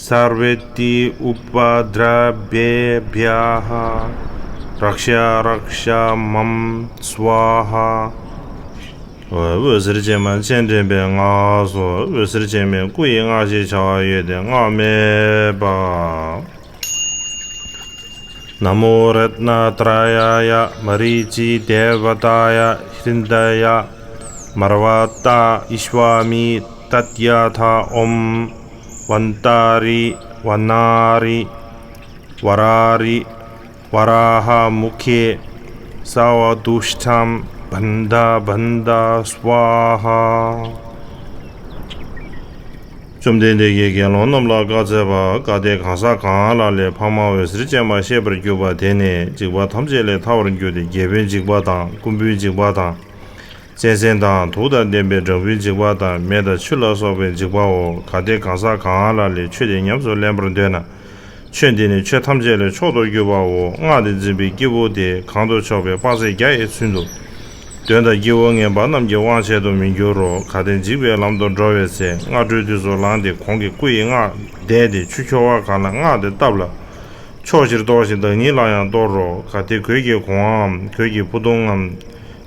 सर्वेति उपद्रवेभ्यः रक्ष रक्ष मम स्वाहा। འོད་ཟེར་ཅན་མ་སྤྱན་འདྲེན་པའི་སྔགས་སོ། འོད་ཟེར་ཅན་མའི་སྐུ་ཡི་སྔགས་ཞེས་བྱ་བ་ཡོད་དེ་སྔགས་སྨྲས་པ། नमो रत्नत्रयाय मरीचिदेवताय हृदय मर्वता इष्वामि तद्यथा। ॐ वन्तारि वनारि वरारि वराहमुखे सवतुष्टं बन्ध बन्ध स्वाहा। བཅོམ་ལྡན་འདས་ཀྱིས་དགེ་སློང་རྣམས་ལ་བཀའ་སྩལ་པ། གལ་ཏེ་གང་ཟག་གང་ལ་ལས་འཕགས་མ་འོད་ཟེར་ཅན་མ་ཤེས་པར་གྱུར་པ་དེ་ནི་འཇིགས་པ་ཐམས་ཅད་ལས་ཐར་བར་འགྱུར་ཏེ། རྒྱལ་པོའི་འཇིགས་པ་དང་། རྐུན་པོའི་འཇིགས་པ་དང་། གཅན་གཟན་དང་དུག་དང་ལྡན་པའི་སྦྲང་བུའི་འཇིགས་པ་དང་། མེ་དང་ཆུ་ལ་སོགས་པའི་འཇིགས་པའོ། གལ་ཏེ་གང་ཟག་གང་ལ་ལས་ཆོས་དེ་ཉམས་སུ་ལེན་པར་འདོད་ན། ཆོས་འདི་ནི་ཆོས་ཐམས་ཅད་ལས་མཆོག་ཏུ་གྱུར་པའོ། སྔགས་འདི་འཛིན་པའི་སྐྱེ་བོ་དེ་གང་དུ་ཕྱོགས་པའི་དཔག་ཚད་བརྒྱ་ཡི་ཚུན་དུ། གདོན་དང་སྐྱེ་བོ་ངན་པ་རྣམས་ཀྱི་དབང་བྱེད་དུ་མི་འགྱུར་རོ། གལ་ཏེ་འཇིགས་པའི་ལམ་དུ་འགྲོ་བའི་ཚེ། སྔ་དྲོའི་དུས་སུ་ལངས་ཏེ་གོང་གི་སྐུ་ཡི་སྔགས་བཟླས་ཏེ་ཆུ་ཁྱོར་བ་གང་ལ་སྔགས་འདི་བཏབ་ལ། ཕྱོགས་བཞིར་གཏོར་ཞིང་བདག་ཉིད་ལ་ཡང་གཏོར་རོ། གལ་ཏེ་གོས་ཀྱི་གོང་འམ། གོས་ཀྱི་ཕུ་ཐུང་ངམ།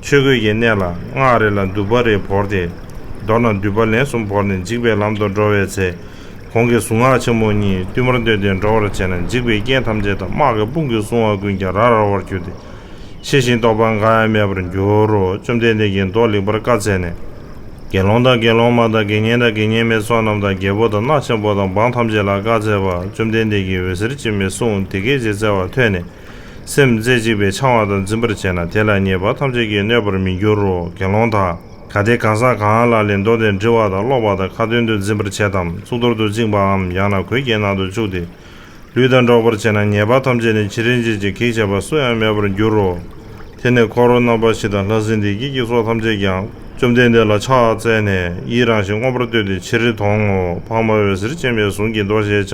ཆོས་གོས་ཀྱི་གནས་ལ་སྔགས་རེ་ལ་མདུད་པ་རེ་བོར་ཏེ། མདོར་ན་མདུད་པ་ལན་གསུམ་བོར་ནས་འཇིགས་པའི་ལམ་དུ་འགྲོ་བའི་ཚེ། གོང་གི་གཟུངས་སྔགས་ཆེན་མོ་གཉིས་བསྟུད་མར་བཏོན་ཏེ་འགྲོ་བར་བྱས་ན། འཇིགས་པའི་རྐྱེན་ཐམས་ཅད་དང་། དམག་གི་དཔུང་གིས་བཟུང་བ་ཀུན་ཀྱང་ར་ར་བར་གྱུར་ཏེ། ཤི་ཞིང་རྟོགས་པ་འགའ་ཡང་མེད་པར་འགྱུར་རོ། བཅོམ་ལྡན་འདས་ཀྱིས་མདོ་ལེགས་པར་བཀའ་སྩལ་ནས། དགེ་སློང་དང་དགེ་སློང་མ་དང་། དགེ་བསྙེན་དང་དགེ་བསྙེན་མའི་ཚོགས་རྣམས་དང་། རྒྱལ་པོ་དང་སྣ་ཆེན་པོ་དང་། འབངས་ཐམས་ཅད་ལ་བཀའ་སྩལ་པ། བཅོམ་ལྡན་འདས་ཀྱིས་འོད་ཟེར་ཅན་མའི་གསུང་དེ་སྐད་ཅེས་སྩལ་བ་ཐོས་ནས། སེམས་རྩེ་གཅིག་པས་འཆང་བ་དང་འཛིན་པར་བྱས་ན། དེ་ལ་ཉེས་པ་ཐམས་ཅད་ཀྱིས་གནོད་པར་མི་འགྱུར་རོ། དགེ་སློང་དག། གལ་ཏེ་གང་ཟག་གང་ལ་ལས་མདོ་དེ་འདྲི་བ་དང་ཀློག་པ་དང་། ཁ་ཏོན་དུ་འཛིན་པར་བྱེད་དམ། གཙུག་ཏོར་དུ་བཅིངས་པའམ། ཡང་ན་གོས་ཀྱི་ནང་དུ་བཅུག་སྟེ། ལུས་དང་འགྲོགས་པར་བྱས་ན། ཉེས་པ་ཐམས་ཅད་ནི་ཕྱི་རིལ་ཅན་གྱི་གེགས་བྱེད་པ་སུ་ཡང་མེད་པར་འགྱུར་རོ། དེ་ནས་འཁོར་རྣམ་པ་བཞི་དང་། ལྷ་སྲིན་སྡེ་བརྒྱད་ཀྱི་ཚོགས་ཐམས་ཅད་ཀྱང་བཅོམ་ལྡན་འདས་ལ་ཕྱག་འཚལ་ནས་ཡི་རངས་ཤིང་མངོན་པར་བསྟོད་དེ་ཕྱིར་དོང་ངོ་། འཕགས་མ་འོད་ཟེར་ཅན་མའི་གཟུངས་ཀྱི་མདོ་ཞེས་བྱ་བ་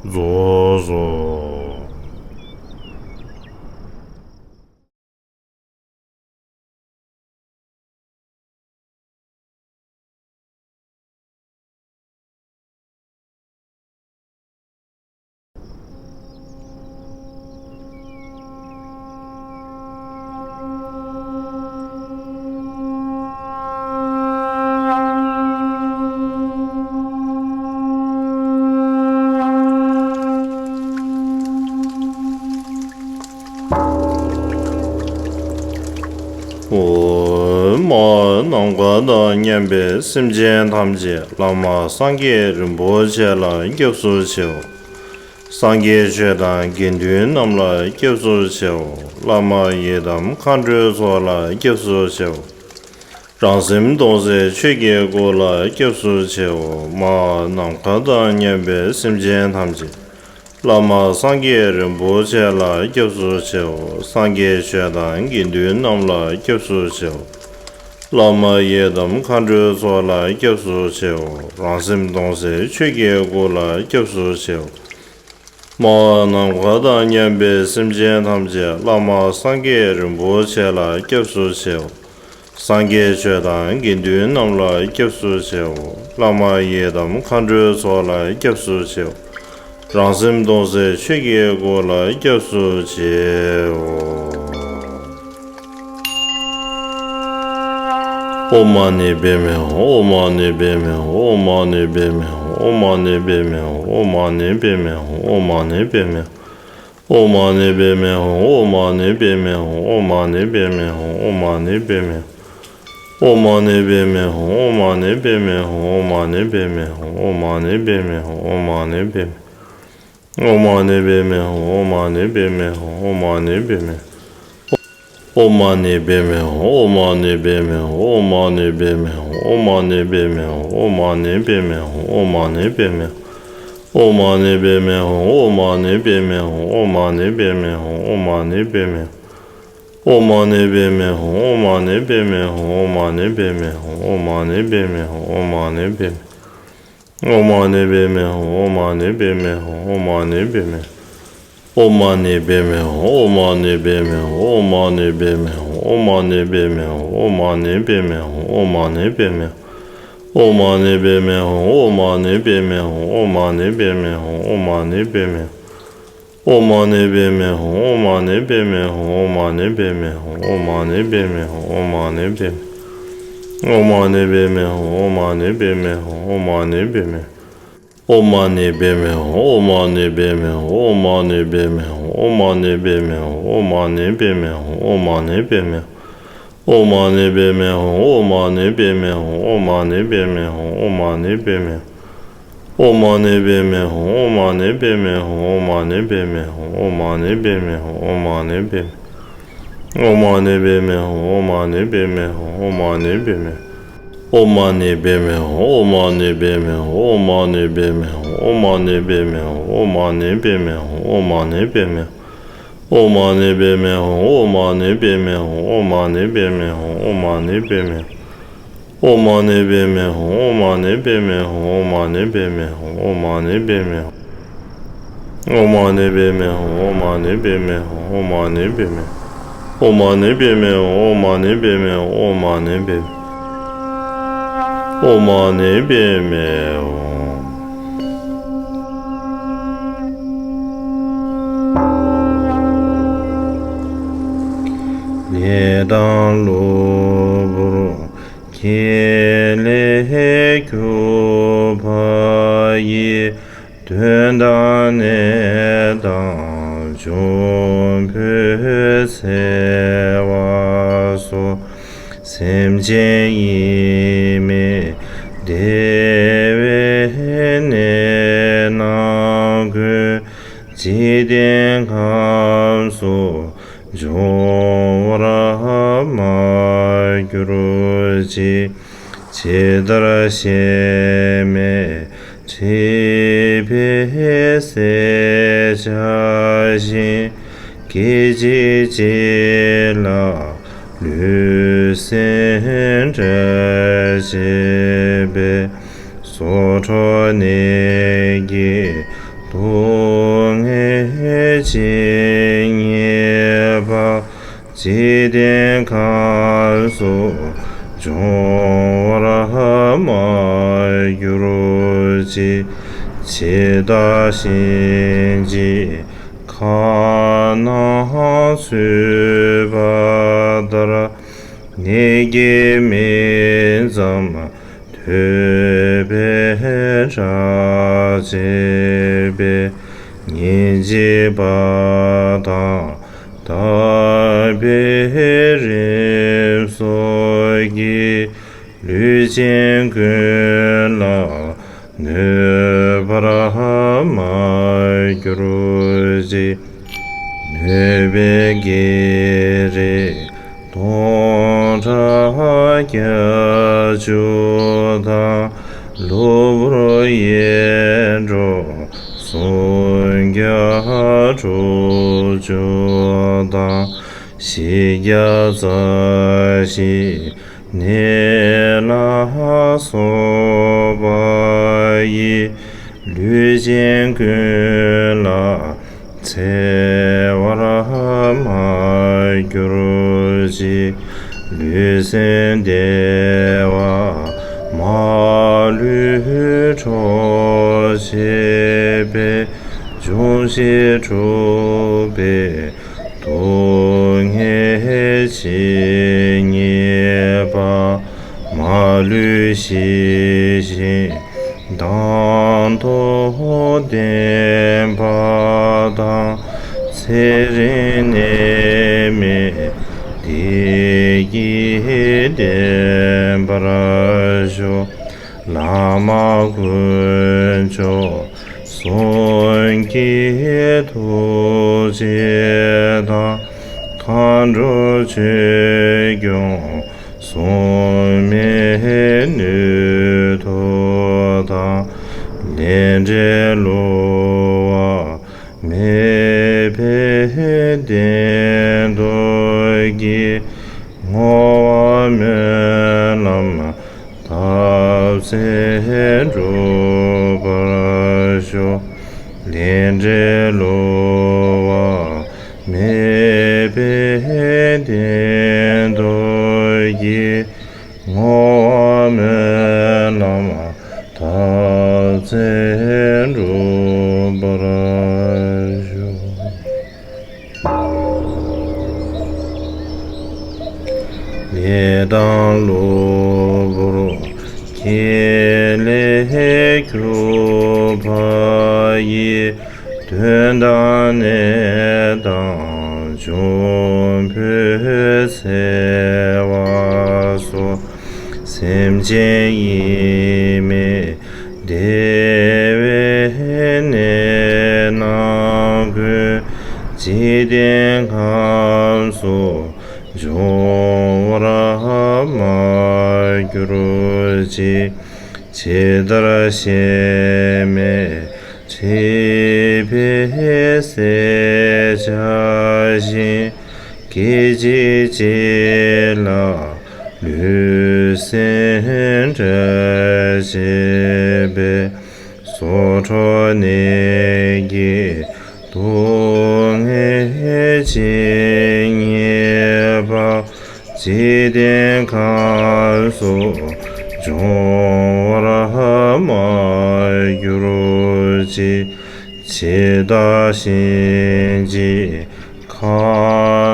རྫོགས་སོ། འོ་མ། ནམ་མཁའ་དང་མཉམ་པའི་སེམས་ཅན་ཐམས་ཅད་བླ་མ་སངས་རྒྱས་རིན་པོ་ཆེ་ལ་སྐྱབས་སུ་མཆིའོ། སངས་རྒྱས་ཆོས་དང་དགེ་འདུན་རྣམས་ལ་སྐྱབས་སུ་མཆིའོ། བླ་མ་ཡི་དམ་མཁའ་འགྲོའི་ཚོགས་ལ་སྐྱབས་སུ་མཆིའོ། རང་སེམས་སྟོང་གསལ་ཆོས་ཀྱི་སྐུ་ལ་སྐྱབས་སུ་མཆིའོ། མ། ནམ་མཁའ་དང་མཉམ་པའི་སེམས་ཅན་ཐམས་ཅད་བླ་མ་སངས་རྒྱས་རིན་པོ་ཆེ་ལ་སྐྱབས་སུ་མཆིའོ། སངས་རྒྱས་ཆོས་དང་དགེ་འདུན་རྣམས་ལ་སྐྱབས་སུ་མཆིའོ། བླ་མ་ཡི་དམ་མཁའ་འགྲོའི་ཚོགས་ལ་སྐྱབས་སུ་མཆིའོ། རང་སེམས་སྟོང་གསལ་ཆོས་ཀྱི་སྐུ་ལ་སྐྱབས་སུ་མཆིའོ། མ། ནམ་མཁའ་དང་མཉམ་པའི་སེམས་ཅན་ཐམས་ཅད་བླ་མ་སངས་རྒྱས་རིན་པོ་ཆེ་ལ་སྐྱབས་སུ་མཆིའོ། སངས་རྒྱས་ཆོས་དང་དགེ་འདུན་རྣམས་ལ་སྐྱབས་སུ་མཆིའོ། བླ་མ་ཡི་དམ་མཁའ་འགྲོའི་ཚོགས་ལ་སྐྱབས་སུ་མཆིའོ། རང་སེམས་སྟོང་གསལ་ཆོས་ཀྱི་སྐུ་ལ་སྐྱབས་སུ་མཆིའོ། ཨོཾ་མ་ཎི་པདྨེ་ཧཱུྃ། ཨོཾ་མ་ཎི་པདྨེ་ཧཱུྃ། ཨོཾ་མ་ཎི་པདྨེ་ཧཱུྃ། ཨོཾ་མ་ཎི་པདྨེ་ཧཱུྃ། ཨོཾ་མ་ཎི་པདྨེ་ཧཱུྃ། ཨོཾ་མ་ཎི་པདྨེ་ཧཱུྃ། ཨོཾ་མ་ཎི་པདྨེ་ཧཱུྃ། ཨོཾ་མ་ཎི་པདྨེ་ཧཱུྃ། ཨོཾ་མ་ཎི་པདྨེ་ཧཱུྃ། ཨོཾ་མ་ཎི་པདྨེ་ཧཱུྃ། ཨོཾ་མ་ཎི་པདྨེ་ཧཱུྃ། ཨོཾ་མ་ཎི་པདྨེ་ཧཱུྃ། ཨོཾ་མ་ཎི་པདྨེ་ཧཱུྃ། ཨོཾ་མ་ཎི་པདྨེ་ཧཱུྃ། ཨོཾ་མ་ཎི་པདྨེ་ཧཱུྃ། ཨོཾ་མ་ཎི་པདྨེ། ཨོཾ་མ་ཎི་པདྨེ་ཧཱུྃ། ཨོཾ་མ་ཎི་པདྨེ་ཧཱུྃ། ཨོཾ་མ་ཎི་པདྨེ་ཧཱུྃ། ཨོཾ་མ་ཎི་པདྨེ་ཧཱུྃ། ཨོཾ་མ་ཎི་པདྨེ་ཧཱུྃ། ཨོཾ་མ་ཎི་པདྨེ་ཧཱུྃ། ཨོཾ་མ་ཎི་པདྨེ་ཧཱུྃ། ཨོཾ་མ་ཎི་པདྨེ་ཧཱུྃ། ཨོཾ་མ་ཎི་པདྨེ་ཧཱུྃ། ཨོཾ་མ་ཎི་པདྨེ་ཧཱུྃ། ཨོཾ་མ་ཎི་པདྨེ་ཧཱུྃ། ཨོཾ་མ་ཎི་པདྨེ་ཧཱུྃ། ཨོཾ་མ་ཎི་པདྨེ། ཨོཾ་མ་ཎི་པདྨེ་ཧཱུྃ། ཨོཾ་མ་ཎི་པདྨེ་ཧཱུྃ། ཨོཾ་མ་ཎི་པདྨེ། ཨོཾ་མ་ཎི་པདྨེ་ཧཱུྃ། ཨོཾ་མ་ཎི་པདྨེ་ཧཱུྃ། ཨོཾ་མ་ཎི་པདྨེ་ཧཱུྃ། ཨོཾ་མ་ཎི་པདྨེ་ཧཱུྃ། ཨོཾ་མ་ཎི་པདྨེ་ཧཱུྃ། ཨོཾ་མ་ཎི་པདྨེ་ཧཱུྃ། ཨོཾ་མ་ཎི་པདྨེ་ཧཱུྃ། ཨོཾ་མ་ཎི་པདྨེ་ཧཱུྃ། ཨོཾ་མ་ཎི་པདྨེ། ཨོཾ་མ་ཎི་པདྨེ་ཧཱུྃ། ཨོཾ་མ་ཎི་པདྨེ་ཧཱུྃ། ཨོཾ་མ་ཎི་པདྨེ་ཧཱུྃ། ཨོཾ་མ་ཎི་པདྨེ་ཧཱུྃ། ཨོཾ་མ་ཎི་པདྨེ། ཨོཾ་མ་ཎི་པདྨེ་ཧཱུྃ། ཨོཾ་མ་ཎི་པདྨེ་ཧཱུྃ། ཨོཾ་མ་ཎི་པདྨེ་ཧཱུྃ། ཨོཾ་མ་ཎི་པདྨེ་ཧཱུྃ། ཨོཾ་མ་ཎི་པདྨེ་ཧཱུྃ། ཨོཾ་མ་ཎི་པདྨེ་ཧཱུྃ། ཨོཾ་མ་ཎི་པདྨེ་ཧཱུྃ། ཨོཾ་མ་ཎི་པདྨེ་ཧཱུྃ། ཨོཾ་མ་ཎི་པདྨེ་ཧཱུྃ། ཨོཾ་མ་ཎི་པདྨེ་ཧཱུྃ། ཨོཾ་མ་ཎི་པདྨེ་ཧཱུྃ། ཨོཾ་མ་ཎི་པདྨེ་ཧཱུྃ། ཨོཾ་མ་ཎི་པདྨེ་ཧཱུྃ། ཨོཾ་མ་ཎི་པདྨེ་ཧཱུྃ། ཨོཾ་མ་ཎི་པདྨེ་ཧཱུྃ། ཨོཾ་མ་ཎི་པདྨེ་ཧཱུྃ། ཨོཾ་མ་ཎི་པདྨེ་ཧཱུྃ། ཨོཾ་མ་ཎི་པདྨེ། ཨོཾ་མ་ཎི་པདྨེ་ཧཱུྃ། ཨོཾ་མ་ཎི་པདྨེ་ཧཱུྃ། ཨོཾ་མ་ཎི་པདྨེ་ཧཱུྃ། ཨོཾ་མ་ཎི་པདྨེ་ཧཱུྃ། ཨོཾ་མ་ཎི་པདྨེ་ཧཱུྃ། ཨོཾ་མ་ཎི་པདྨེ་ཧཱུྃ། ཨོཾ་མ་ཎི་པདྨེ་ཧཱུྃ། ཨོཾ་མ་ཎི་པདྨེ་ཧཱུྃ། ཨོཾ་མ་ཎི་པདྨེ་ཧཱུྃ། ཨོཾ་མ་ཎི་པདྨེ་ཧཱུྃ། ཨོཾ་མ་ཎི་པདྨེ་ཧཱུྃ། ཨོཾ་མ་ཎི་པདྨེ་ཧཱུྃ། ཨོཾ་མ་ཎི་པདྨེ་ཧཱུྃ། ཨོཾ་མ་ཎི་པདྨེ་ཧཱུྃ། ཨོཾ་མ་ཎི་པདྨེ་ཧཱུྃ། ཨོཾ་མ་ཎི་པདྨེ་ཧཱུྃ། ཨོཾ་མ་ཎི་པདྨེ་ཧཱུྃ། ཨོཾ་མ་ཎི་པདྨེ་ཧཱུྃ། ཨོཾ་མ་ཎི་པདྨེ། ཨོཾ་མ་ཎི་པདྨེ་ཧཱུྃ། ལས་དང་གློ་བུར་ཁས་ལེན་གྱུར་པ་ཡི། གདོན་དང་ནད་དང་འབྱུང་པོའི་འཚེ་བ་སོགས། སེམས་ཅན་ཡིད་མི་བདེ་བའི་ནད་རྣམས་ཀུན། འཇིག་རྟེན་ཁམས་སུ་འབྱུང་བར་མ་གྱུར་ཅིག། ཇི་ལྟར་གཤེད་མས་འཁྲིད་པའི་བསད་བྱ་བཞིན། སྐད་ཅིག་གཅིག་ལ་ལུས་སེམས་འབྲལ་བྱེད་པའི། སྲོག་འཕྲོག་ནད་ཀྱི་སྡུག་བསྔལ་ཇི་སྙེད་པ། འཇིག་རྟེན་ཁམས་སུ་འབྱུང་བར་མ་གྱུར་ཅིག། ཇི་ལྟར་གཤིན་རྗེའི་ཁ་ནང་ཚུད་པ་ལྟར། ནད་ཀྱི་མིང་ཙམ་ཐོས་པས་སྐྲག་བྱེད་པའི། ཉིན་གཅིག་པ་དང་རྟག་པའི་རིམས་སོགས་ཀྱིས། ལུས་ཅན་ཀུན་ལ་གནོད་པར་མ་གྱུར་ཅིག། གནོད་པའི་བགེགས་རིགས་སྟོང་ཕྲག་བརྒྱད་ཅུ་དང་། གློ་བུར་ཡེ་འདྲོག་སུམ་བརྒྱ་དྲུག་ཅུ་དང་། བཞི་བརྒྱ་རྩ་བཞིའི་ནད་ལ་སོགས་པ་ཡིས། ལུས་ཅན་ཀུན་ལ་འཚེ་བར་མ་གྱུར་ཅིག། ལུས་སེམས་བདེ་བ་མ་ལུས་འཕྲོག་བྱེད་པའི། འབྱུང་བཞི་འཁྲུགས་པའི་སྡུག་བསྔལ་ཇི་སྙེད་པ། མ་ལུས་ཞི་ཞིང་མདངས་སྟོབས་ལྡན་པ་དང་། ཚེ་རིང་ནད་མེད་བདེ་སྐྱིད་ལྡན་པར་ཤོག། བླ་མ་དཀོན་མཆོག་གསུམ་གྱི་ཐུགས་རྗེ་དང་། མཁའ་འགྲོ་ཆོས་སྐྱོང་སྲུང་མའི་ནུས་མཐུ་དང་། ལས་འབྲས་བསླུ་བ་མེད་པའི་བདེན་སྟོབས་ཀྱིས། བསྔོ་བ་སྨོན་ལམ་བཏབ་ཚད་འགྲུབ་པར་ཤོག། ལས་འབྲས་བསླུ་བ་མེད་པའི་བདེན་སྟོབས་ཀྱིས། བསྔོ་བ་སྨོན་ལམ་བཏབ་ཚད་འགྲུབ་པར་ཤོག། ལས་དང་གློ་ གྱུར་པ་ཡི། དོན་དང་གནས་དང་འབྱུང་པོའི་འཚེ་བ་སོགས། སེམས་ཅན་ཡིད་མི་བདེ་བའི་ནད་རྣམས་ཀུན། འཇིག་རྟེན་ཁམས་སུ་འབྱུང་བར་མ་གྱུར་ཅིག། ཇི་ལྟར་གཞན་མེད་མཁྲིས་པའི་བསད་བྱ་བཞིན། སྐད་ཅིག་གཅིག་ལ་ལུས་སེམས་འབྲལ་བྱེད་པའི། སྲོག་འཕྲོག་ནད་ཀྱི་སྡུག་བསྔལ་ཇི་སྙེད་པ། འཇིག་རྟེན་ཁམས་སུ་འབྱུང་བར་མ་གྱུར་ཅིག། ཇི་ལྟར་གཤིན་རྗེའི་ཁ་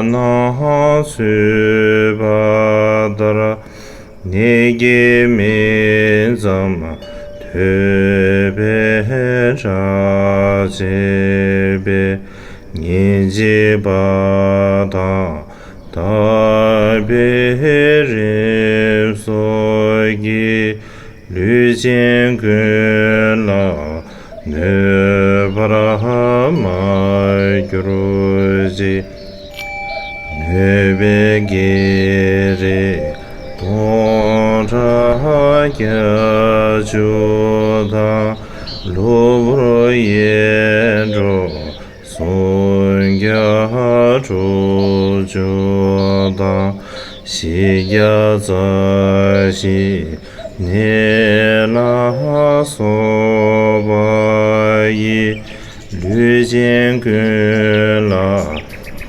ནང་ཚུད་པ་ལྟར། ནད་ཀྱིས་མི་ཙམ་ཐོས་པས་སྐྲག་བྱེད་པའི། ཉིན་གཅིག་པ་དང་ལྟ་བའི་རིམས་སོགས་ཀྱིས། ལུས་ཅན་ཀུན་ལ་གནོད་པར་མ་གྱུར་ཅིག། གནོད་པའི་བགེགས་རིགས་སྟོང་ཕྲག་བརྒྱད་ཅུ་དང་། གློ་བུར་ཡེ་འདྲོག་སུམ་བརྒྱ་དྲུག་ཅུ་དང་། བཞི་བརྒྱ་རྩ་བཞིའི་ནད་ལ་སོགས་པ་ཡིས། ལུས་ཅན་ཀུན་ལ་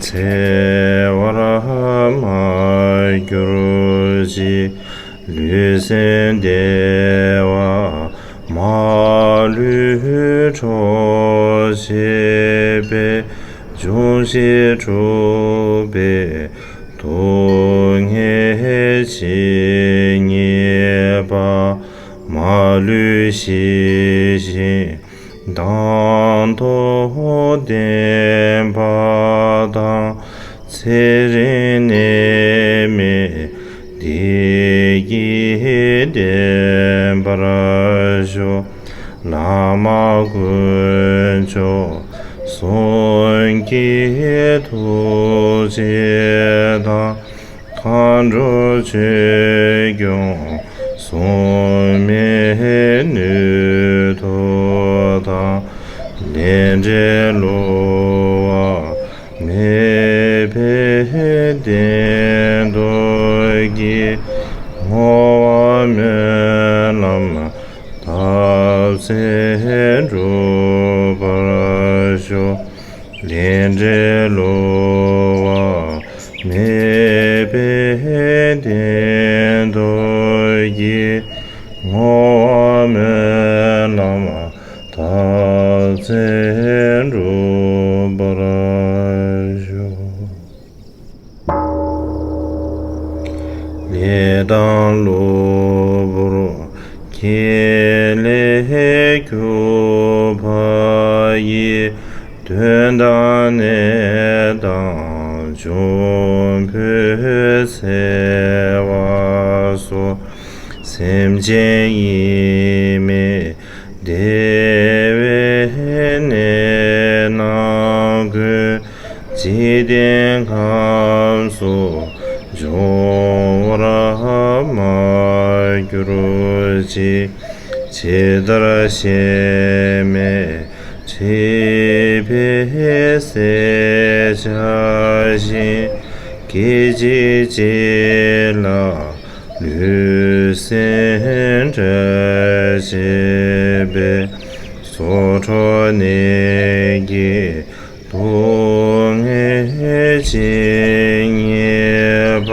འཚེ་བར་མ་གྱུར་ཅིག། ལུས་སེམས་བདེ་བ་མ་ལུས་འཕྲོག་བྱེད་པའི། འབྱུང་བཞི་འཁྲུགས་པའི་སྡུག་བསྔལ་ཇི་སྙེད་པ། མ་ལུས་ཞི་ཞིང་མདངས་སྟོབས་ལྡན་པ་དང་། ཚེ་རིང་ནད་མེད་བདེ་སྐྱིད་ལྡན་པར་ཤོག། བླ་མ་དཀོན་མཆོག་གསུམ་གྱི་ཐུགས་རྗེ་དང་། མཁའ་འགྲོ་ཆོས་སྐྱོང་སྲུང་མའི་ནུས་མཐུ་དང་། ལས་འབྲས་བསླུ་བ་མེད་པའི་བདེན་སྟོབས་ཀྱིས། བསྔོ་བ་སྨོན་ལམ་བཏབ་ཚད་འགྲུབ་པར་ཤོག། ལས་འབྲས་བསླུ་བ་མེད་པའི་བདེན་སྟོབས་ཀྱིས། བསྔོ་བ་སྨོན་ལམ་བཏབ་ཚད་འགྲུབ་པར་ཤོག། ལས་དང་གློ་བུར་རྐྱེན་ལས་གྱུར་པ་ཡི། དོན་དང་གནས་དང་འབྱུང་པོའི་འཚེ་བ་སོགས། སེམས་ཅན་ཡིད་མི་བདེ་བའི་ནད་རྣམས་ཀུན། འཇིག་རྟེན་ཁམས་སུ་འབྱུང་བར་མ་གྱུར་ཅིག། ཇི་ལྟར་གཞན་མེད་མཁྲིས་པའི་བསད་བྱ་བཞིན། སྐད་ཅིག་གཅིག་ལ་ལུས་སེམས་འབྲལ་བྱེད་པའི། སྲོག་འཕྲོག་ནད་ཀྱི་སྡུག་བསྔལ་ཇི་སྙེད་པ།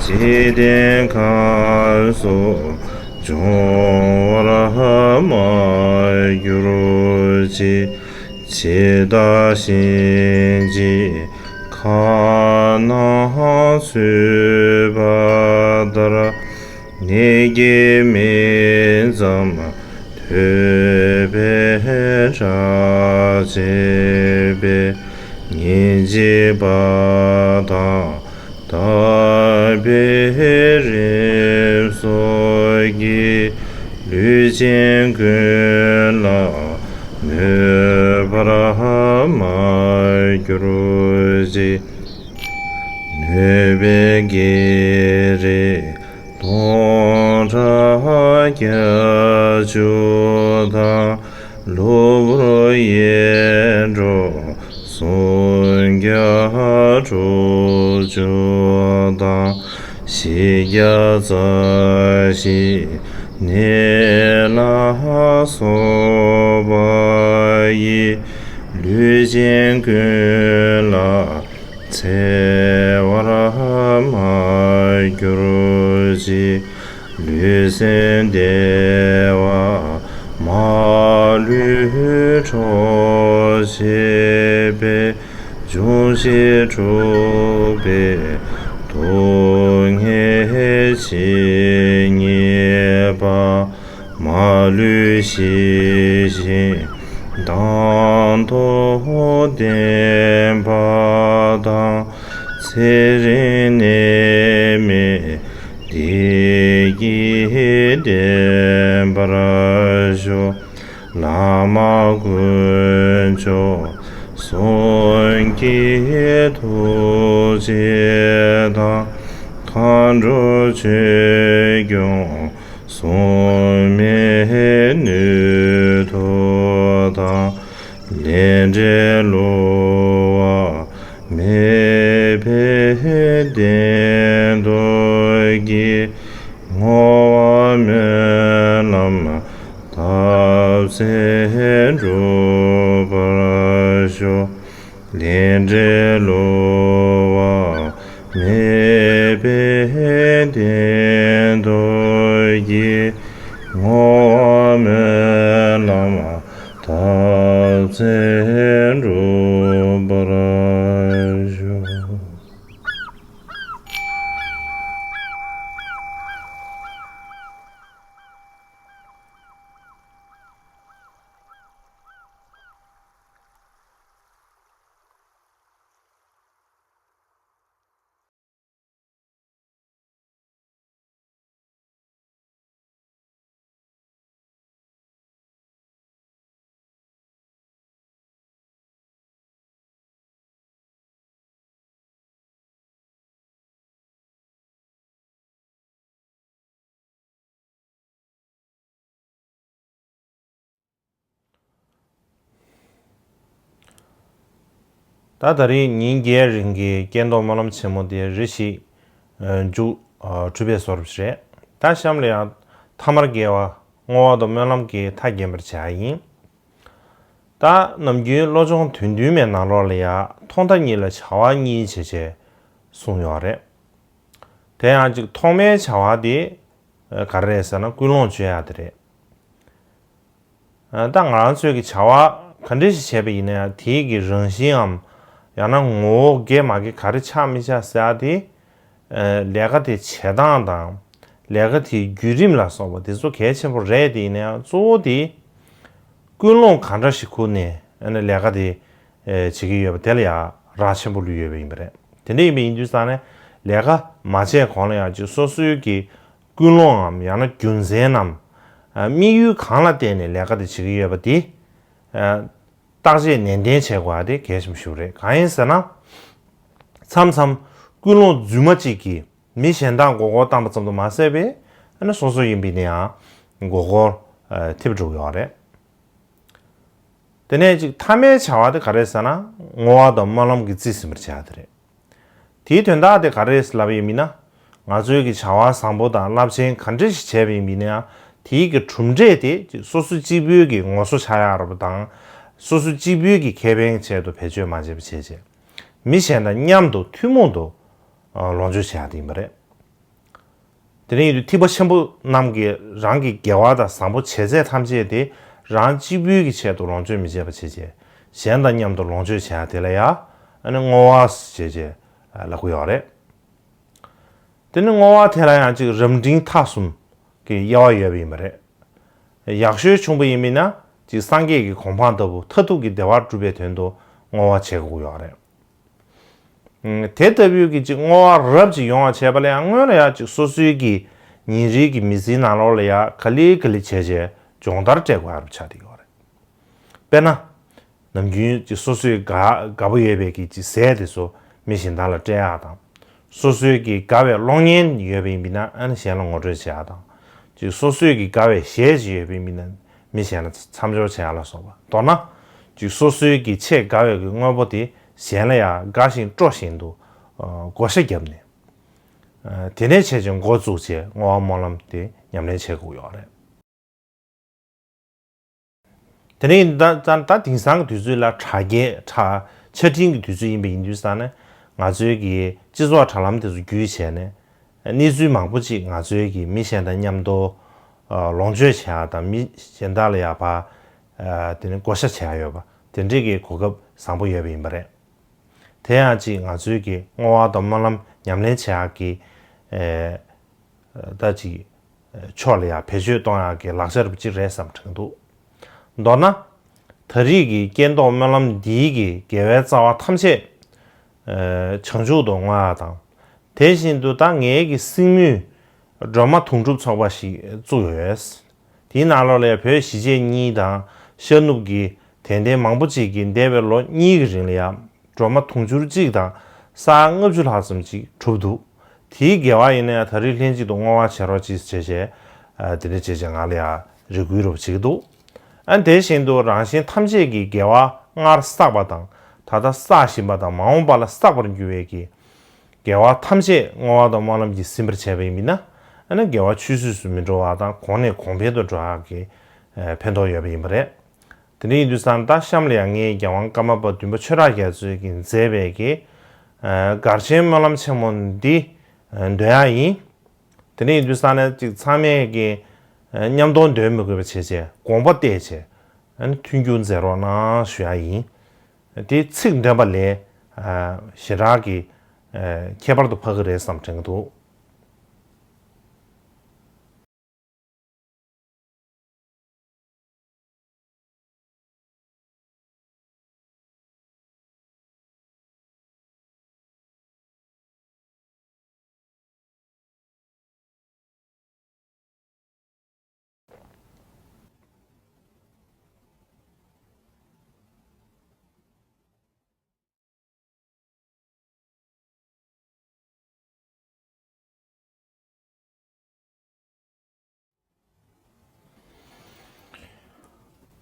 འཇིག་རྟེན་ཁམས་སུ་འབྱུང་བར་མ་གྱུར་ཅིག། ཇི་ལྟར་གཤིན་རྗེའི་ཁ་ནང་ཚུད་པ་ལྟར། ནད་ཀྱིས་མི་ཙམ་ ཐོས་པས་སྐྲག་བྱེད་པའི་ཉེར་གཅིག་པ་དང་། དག་པའི་རིམས་སོགས་ཀྱིས། ལུས་ཅན་ཀུན་ལ་མོས་པར་མ་གྱུར་ཅིག། མོས་པའི་བགེགས་རིགས་སྟོང་ཕྲག་བརྒྱད་ཅུ་དང་། གློ་བུར་ཡེ་འདྲོག་སུམ་བརྒྱ་དྲུག་ཅུ་དང་། བཞི་བརྒྱ་རྩ་བཞིའི་ནད་ལ་སོགས་པ་ཡིས། ལུས་ཅན་ཀུན་ལ་འཚེ་བར་མ་གྱུར་ཅིག། ལུས་སེམས་བདེ་བ་མ་ལུས་འཕྲོག་བྱེད་པའི། འབྱུང་བཞི་འཁྲུགས་པའི་སྡུག་བསྔལ་ཇི་སྙེད་པ། མ་ལུས་ཞི་ཞིང་མདངས་སྟོབས་ལྡན་པ་དང་། ཚེ་རིང་ནད་མེད་བདེ་སྐྱིད་ལྡན་པར་ཤོག། བླ་མ་དཀོན་མཆོག་གསུམ་གྱི་ཐུགས་རྗེ་དང་། མཁའ་འགྲོ་ཆོས་སྐྱོང་སྲུང་མའི་ནུས་མཐུ་དང་། ལས་འབྲས་བསླུ་བ་མེད་པའི་བདེན་སྟོབས་ཀྱིས། བསྔོ་བ་སྨོན་ལམ་བཏབ་ཚད་འགྲུབ་པར་ཤོག། ལས་འབྲས་བསླུ་བ་མེད་པའི་བདེན་སྟོབས་ཀྱིས། བསྔོ་བ་སྨོན་ལམ་བཏབ་ཚད་འགྲུབ་པར་ཤོག། ད་ད་རེས་ཉིན་བརྒྱད་རིང་གི་སྐྱེ་འདོམས་སྨོན་ལམ་ཆེན་མོ་དེ་རེ་ཞིག་མཇུག་གྲུབ་པའི་བཟོ་འདྲ་ཞིག་རེད། ད་གཤམ་ལ་ཡང་ཐ་མར་དགེ་བ་བསྔོ་བ་དང་སྨོན་ལམ་གྱི་མཐའ་རྒྱན་པར་བྱ་ཡིན། ད་ནམ་རྒྱུན་བློ་སྦྱོང་དོན་བདུན་མའི་ནང་ལོགས་ལ་ཡང་ཐོག་མཐའ་གཉིས་ལ་བྱ་བ་གཉིས་བྱེད་ཅེས་གསུངས་ཡོད་རེད། དེ་ཡང་གཅིག་ཐོག་མའི་བྱ་བ་དེ་ག་རེ་རེད་ཟེར་ན་ཀུན་སློང་བཅོས་ཡག་དེ་རེད། ད་ང་རང་ཚོའི་གི་བྱ་བ་ག་འདྲ་ཞིག་བྱས་པ་ཡིན་ན་ཡང་དེའི་གི་རང་བཞིན་འམ་ཡང་ན་ངོ་བོ་དགེ་མ་དགེ་ག་རེ་ཆགས་མི་ཆགས་ཟེར་ཡག་དེ། ལས་ཀ་དེ་བྱེད་སྟངས་དང་། ལས་ཀ་དེའི་བརྒྱུད་རིམ་ལ་སོགས་པ་དེ་ཚོ་གལ་ཆེན་པོ་རེད་དེ་ཡིན་ན་ཡང་གཙོ་བོ་དེ། ཀུན་སློང་ག་འདྲ་ཞིག་ཁུར་ནས་ཨ་ནི་ལས་ཀ་དེ་བྱེད་ཀྱི་ཡོད་པ་དེ་ལ་ཡང་རག་ཆེན་པོ་ལུས་ཡོད་པ་ཡིན་པ་རེད། དེ་འདྲ་ཡིན་པ་ཡིན་དུས་ཙང་ནས་ལས་ཀ་མ་བྱས་གོང་ལ་ཡང་ཅིག་སོ་སོའི་གི་ཀུན་སློང་ངམ་ཡང་ན་རྒྱུ་མཚན་ནམ། དམིགས་ཡུལ་གང་ལ་བརྟེན་ནས་ལས་ཀ་དེ་བྱེད་ཀྱི་ཡོད་པ་དེ། བརྟག་དཔྱད་ནན་ཏན་བྱེད་དགོས་པ་དེ་གལ་ཆེན་པོ་ཞིག་རེད། གང་ཡིན་ཟེར་ན། མཚམས་མཚམས་ཀུན་སློང་རྫུན་མ་གཅིག་གིས་མི་གཞན་དག་མགོ་སྐོར་བཏང་པ་ཙམ་དུ་མ་ཟད་པའི་ཨ་ནི་སོ་སོ་ཡིན་པ་ཡིན་ན་ཡང་མགོ་སྐོར་ཐེབས་འགྲོ་གི་ཡོད་རེད། དེ་ནས་ཅིག་ཐ་མའི་བྱ་བ་དེ་ག་རེ་ཟེར་ན་བསྔོ་བ་དང་སྨོན་ལམ་གྱིས་རྩིས་ཟིན་པར་བྱ་ཡག་དེ་རེད། དེའི་དོན་དག་དེ་ག་རེ་ལབ་ཡིན་མིན་ན། ང་ཚོའི་གི་བྱ་བ་བཟང་པོ་དང་རླབས་ཆེན་ག་འདྲ་ཞིག་བྱས་པ་ཡིན་མིན་ན་ཡང་དེའི་གི་གྲུབ་འབྲས་དེ་སོ་སོ་གཅིག་པུའི་གི་ངོ་སོ་ཆགས་ཡག་རེད་པ་དང་། སོ་སོ་གཅིག་པུའི་གི་ཁེ་ཕན་ཆེད་དུ་བེད་སྤྱོད་མ་བྱས་པ་བྱས་བྱས། མི་གཞན་དང་མཉམ་དུ་ཐུན་མོང་དུ་ལོངས་སྤྱོད་བྱེད་ཡག་དེ་ཡིན་པ་རེད། དེ་རིང་ཡོད་དུས་ཐེག་པ་ཆེན་པོ་རྣམས་ཀྱིས་རང་གི་དགེ་བ་དང་བཟང་པོ་བྱས་ཚད་ཐམས་ཅད་དེ་རང་གཅིག་པུའི་གི་ཆེད་དུ་ལོངས་སྤྱོད་མི་བྱེད་པ་བྱེད་ཅེས། གཞན་དང་མཉམ་དུ་ལོངས་སྤྱོད་བྱེད་ཡ་དེ་ལ་ཡ་ཨ་ནི་བསྔོ་བ་བྱེད་ཅེས་ལབ་ཀྱི་ཡོད་རེད། དེ་ནི་བསྔོ་བ་དེ་ལ་ཡང་ཅིག་རབ་འབྲིང་ཐ་གསུམ་གྱི་དབྱེ་བ་ཡོད་པ་ཡིན་པ་རེད། ཡག་ཤོས་ཆུང་པོ་ཡིན་མིན་ན་ཅིག་སངས་རྒྱས་ཀྱི་གོ་འཕང་ལྟ་བུ་མཐར་ཐུག་གི་བདེ་བ་སྒྲུབ་པའི་དོན་དུ་བསྔོ་བ་བྱེད་དགོས་ཡོད་རེད། ཨུམ། དེ་ལྟ་བུའི་གི་ཅིག་བསྔོ་བ་རབ་ཅིག་ཡོང་བ་བྱས་པ་ལ་ཡང་སྔོན་ལ་ཡང་ཅིག་སོ་སོའི་གི་ཉིན་རེའི་གི་མི་ཚེའི་ནང་ལོགས་ལ་ཡང་ག་ལེ་ག་ལེ་བྱས་བྱས་སྦྱོང་བརྡར་སྤྲད་དགོས་ཡ་རུ་ཆགས་བསྡད་ཡོད་རེད། དཔེར་ན། ནམ་རྒྱུན་ཅིག་སོ་སོའི་དགའ་དགའ་པོ་ཡོད་པའི་གི་ཅིག་ཟས་དེ་ཚོ་མི་གཞན་དག་ལ་སྤྲད་ཡག་དང་། སོ་སོའི་གི་དགའ་བའི་གློག་བརྙན་ཡོད་པ་ཡིན་པ་ན་ཨ་ནི་གཞན་ལ་ངོ་སྤྲོད་བྱེད་ཡག་དང་། ཅིག་སོ་སོའི་གི་དགའ་བའི་གཞས་ཅིག་ཡོད་པ་ཡིན་པ་ན་མི་གཞན་ལ་མཚམས་སྦྱོར་བྱེད་ཡག་ལ་སོགས་པ། མདོར་ན། ཅིག་སོ་སོའི་གི་ཆེས་དགའ་བའི་གི་དངོས་པོ་དེ་གཞན་ལ་ཡང་དགའ་བཞིན་སྤྲོ་བཞིན་དུ་ཨ་བགོ་བཤའ་བརྒྱབ་ནས། ཨ་དེ་ནས་བྱས་ཅིག་འགོ་བཙུགས་བྱས་བསྔོ་བ་སྨོན་ལམ་དེ་ཉམས་ལེན་བྱེད་དགོས་ཡོད་རེད། དེ་ནས་ད་ད་ད་དེང་སང་གི་དུས་ཚོད་ལ་དྲ་རྒྱའི་དྲ་ཆ་འཕྲིན་གྱི་དུས་ཚོད་ཡིན་པ་ཡིན་དུས་ཙང་ནས་ང་ཚོའི་གི་སྤྱི་ཚོགས་དྲ་ལམ་དེ་ཚོ་བརྒྱུད་བྱས་ནས་གནས་ཚུལ་མང་པོ་ཅིག་ང་ཚོའི་གི་མི་གཞན་དང་མཉམ་དུ་ཨ་ལོངས་སྤྱོད་བྱེད་ཡག་དང་མི་གཞན་དག་ལ་ཡག་པ་ཨ་དེ་ནས་བགོ་བཤའ་བྱེད་ཡག་ཡོད་པ་དེ་འདྲས་ཀྱི་གོ་སྐབས་བཟང་པོ་ཡོད་པ་ཡིན་པ་རེད། དེ་ཡང་ཅིག་ང་ཚོའི་གི་བསྔོ་བ་དང་སྨོན་ལམ་ཉམས་ལེན་བྱེད་ཡག་གི་ཨེ། ད་ཅིག་ཕྱོགས་ལ་ཡང་བེད་སྤྱོད་གཏོང་ཡག་གི་ལག་ཆ་རུ་ཅིག་རེད་བསམ་དྲན་འདུག་མདོར་ན། ད་རེས་ཀྱི་རྐྱེན་ཐོག་སྨོན་ལམ་འདིའི་གི་དགེ་བའི་རྩ་བ་ཐམས་ཅད་ཨ་བྱང་ཆུབ་ཏུ་བསྔོ་ཡག་དང་། དེ་བཞིན་དུ་ད་ངའི་གི་སྲིང་མོས་སྒྲོལ་མ་དུང་སྒྲུབ་ཚོགས་པ་ཞིག་བཙུགས་ཡོད། དེའི་ནང་ལོགས་ལ་ཡང་བོད་གཞིས་བྱེས་གཉིས་དང་ཤར་ནུབ་ཀྱི་དད་ལྡན་མང་པོ་ཅིག་གིས་འདས་པའི་ལོ་གཉིས་ཀྱི་རིང་ལ་ཡང་སྒྲོལ་མ་དུང་ཕྱུར་གཅིག་དང་ས་ཡ་ལྔ་བཅུ་ལྷག་ཙམ་ཅིག་གྲུབ་འདུག་དེའི་དགེ་བ་ཡིན་ན་ཡང་ད་རེས་ལྷན་ཅིག་ཏུ་བསྔོ་བ་བྱེད་རོགས་གྱིས་ཞེས་བྱས་ཨ་དེ་འདྲ་བྱས་བྱས་ང་ལ་ཡང་རེ་སྐུལ་རོགས་བྱེད་ཀྱི་འདུག་ཨ་དེ་བཞིན་དུ་རང་གཞན་ཐམས་ཅད་ཀྱི་དགེ་བ་སྔར་བསགས་པ་དང་ད་ལྟ་བསགས་བཞིན་པ་དང་མ་འོངས་པ་ལ་བསགས་པར་འགྱུར་བའི་གི་དགེ་བ་ཐམས་ཅད་བསྔོ་བ་དང་སྨོན་ལམ་གྱིས་ཟིན་པར་བྱས་པ་ཡིན་ན། ཨ་ནི་དགེ་བ་ཆུད་ཟོས་སུ་མི་འགྲོ་བ་དང་གོང་ནས་གོང་འཕེལ་དུ་འགྲོ་ཡག་གི་ཨ་ཕན་ཐོགས་ཡོད་པ་ཡིན་པ་རེད། དེ་འདྲ་ཡིན་དུས་ཙང་ད་གཤམ་ལ་ཡང་ངས་རྒྱལ་དབང་ཀརྨ་པ་བདུན་པ་ཆོས་གྲགས་རྒྱ་མཚོས་ཀྱིས་མཛད་པའི་གི་ཨ་སྒར་ཆེན་སྨོན་ལམ་ཆེན་མོ་འདི་ཨ་འདོན་ཡག་ཡིན། དེ་འདྲ་ཡིན་དུས་ཙང་ནས་ཅིག་ཚང་མས་ཀྱི་ཨ་མཉམ་དུ་འདོན་མི་དགོས་པ་བྱས་བྱས་དགོངས་པ་གཏད་བྱས་ཨ་ནི་མཐུན་འགྱུར་མཛད་རོགས་གནང་ཞུ་ཡག་ཡིན། དེ་ཚིག་འདོན་པ་ལས་ཨ་ཞེ་དྲག་གི་ཨ་ཁྱད་པར་དུ་འཕགས་ཀྱི་རེད་བསམ་དྲན་གྱི་འདུག་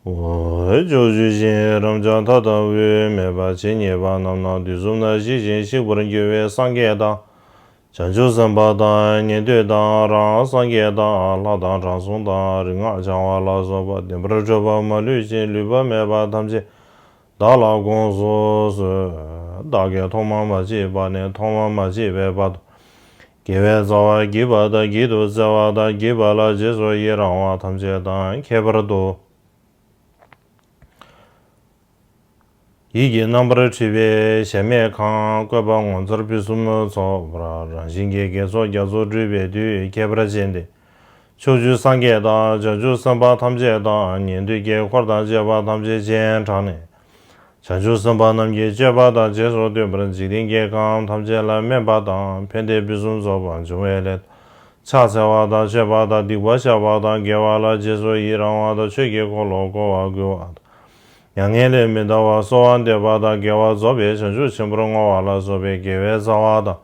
འོ། ཕྱོགས་བཅུ་ཞིང་རབ་འབྱམས་མཐའ་དང་དབུས་མེད་པ་ཇི་སྙེད་པ་རྣམས་ན་དུས་གསུམ་ན་ཞི་ཞིང་གཤེགས་པར་གྱུར་པའི་སངས་རྒྱས་དང་། བྱང་ཆུབ་སེམས་དཔའ་དང་ཉན་ཐོས་དང་རང་སངས་རྒྱས་དང་ལྷ་དང་དྲང་སྲོང་དང་རིག་སྔགས་འཆང་བ་ལ་སོགས་པ་བདེན་པར་གྲུབ་པ་མ་ལུས་ཤིང་ལུས་པ་མེད་པ་ཐམས་ཅད་བདག་ལ་དགོངས་སུ་གསོལ། བདག་གིས་ཐོག་མ་མ་མཆིས་པ་ནས་ཐོག་མ་མ་མཆིས་པའི་བར་དུ། དགེ་བའི་རྩ་བ་བགྱིས་པ་དང་བགྱིད་དུ་སྩལ་བ་དང་བགྱིས་པ་ལ་རྗེས་སུ་ཡི་རང་བ་ཐམས་ཅད་དང་ཁྱད་པར་དུ། ཡིད་ཀྱི་རྣམ་པར་འཁྲུལ་པའི་གཞལ་མེད་ཁང་བཀོད་པ་ངོ་མཚར་ཕུན་སུམ་ཚོགས་པར་རང་བཞིན་གྱིས་དགེ་ཚོགས་རྒྱ་མཚོ་སྤྲུལ་པའི་དུས་ཁྱད་པར་ཅན་ཏེ། ཕྱོགས་བཅུའི་སངས་རྒྱས་དང་བྱང་ཆུབ་སེམས་དཔའ་ཐམས་ཅད་དང་ཉན་ཐོས་ཀྱི་འཁོར་དང་བཅས་པ་ཐམས་ཅད་སྤྱན་དྲངས་ནས། བྱང་ཆུབ་སེམས་དཔའ་རྣམས་ཀྱི་སྤྱོད་པ་དང་རྗེས་སུ་མཐུན་པར་འཇིག་རྟེན་གྱི་ཁམས་ཐམས་ཅད་ལ་སྨན་པ་དང་ཕན་བདེ་ཕུན་སུམ་ཚོགས་པ་འབྱུང་བའི་སླད་དུ། ཕྱག་འཚལ་བ་དང་མཆོད་པ་དང་སྡིག་པ་བཤགས་པ་དང་དགེ་བ་ལ་རྗེས་སུ་ཡི་རང་བ་དང་ཆོས་ཀྱི་འཁོར་ལོ་བསྐོར་བར་བསྐུལ་བ་དང་། མྱ་ངན་ལས་མི་འདའ་བར་གསོལ་བ་འདེབས་པ་དང་དགེ་བ་རྫོགས་པའི་བྱང་ཆུབ་ཆེན་པོར་བསྔོ་བ་ལ་སོགས་པའི་དགེ་བའི་རྩ་བ་དང་།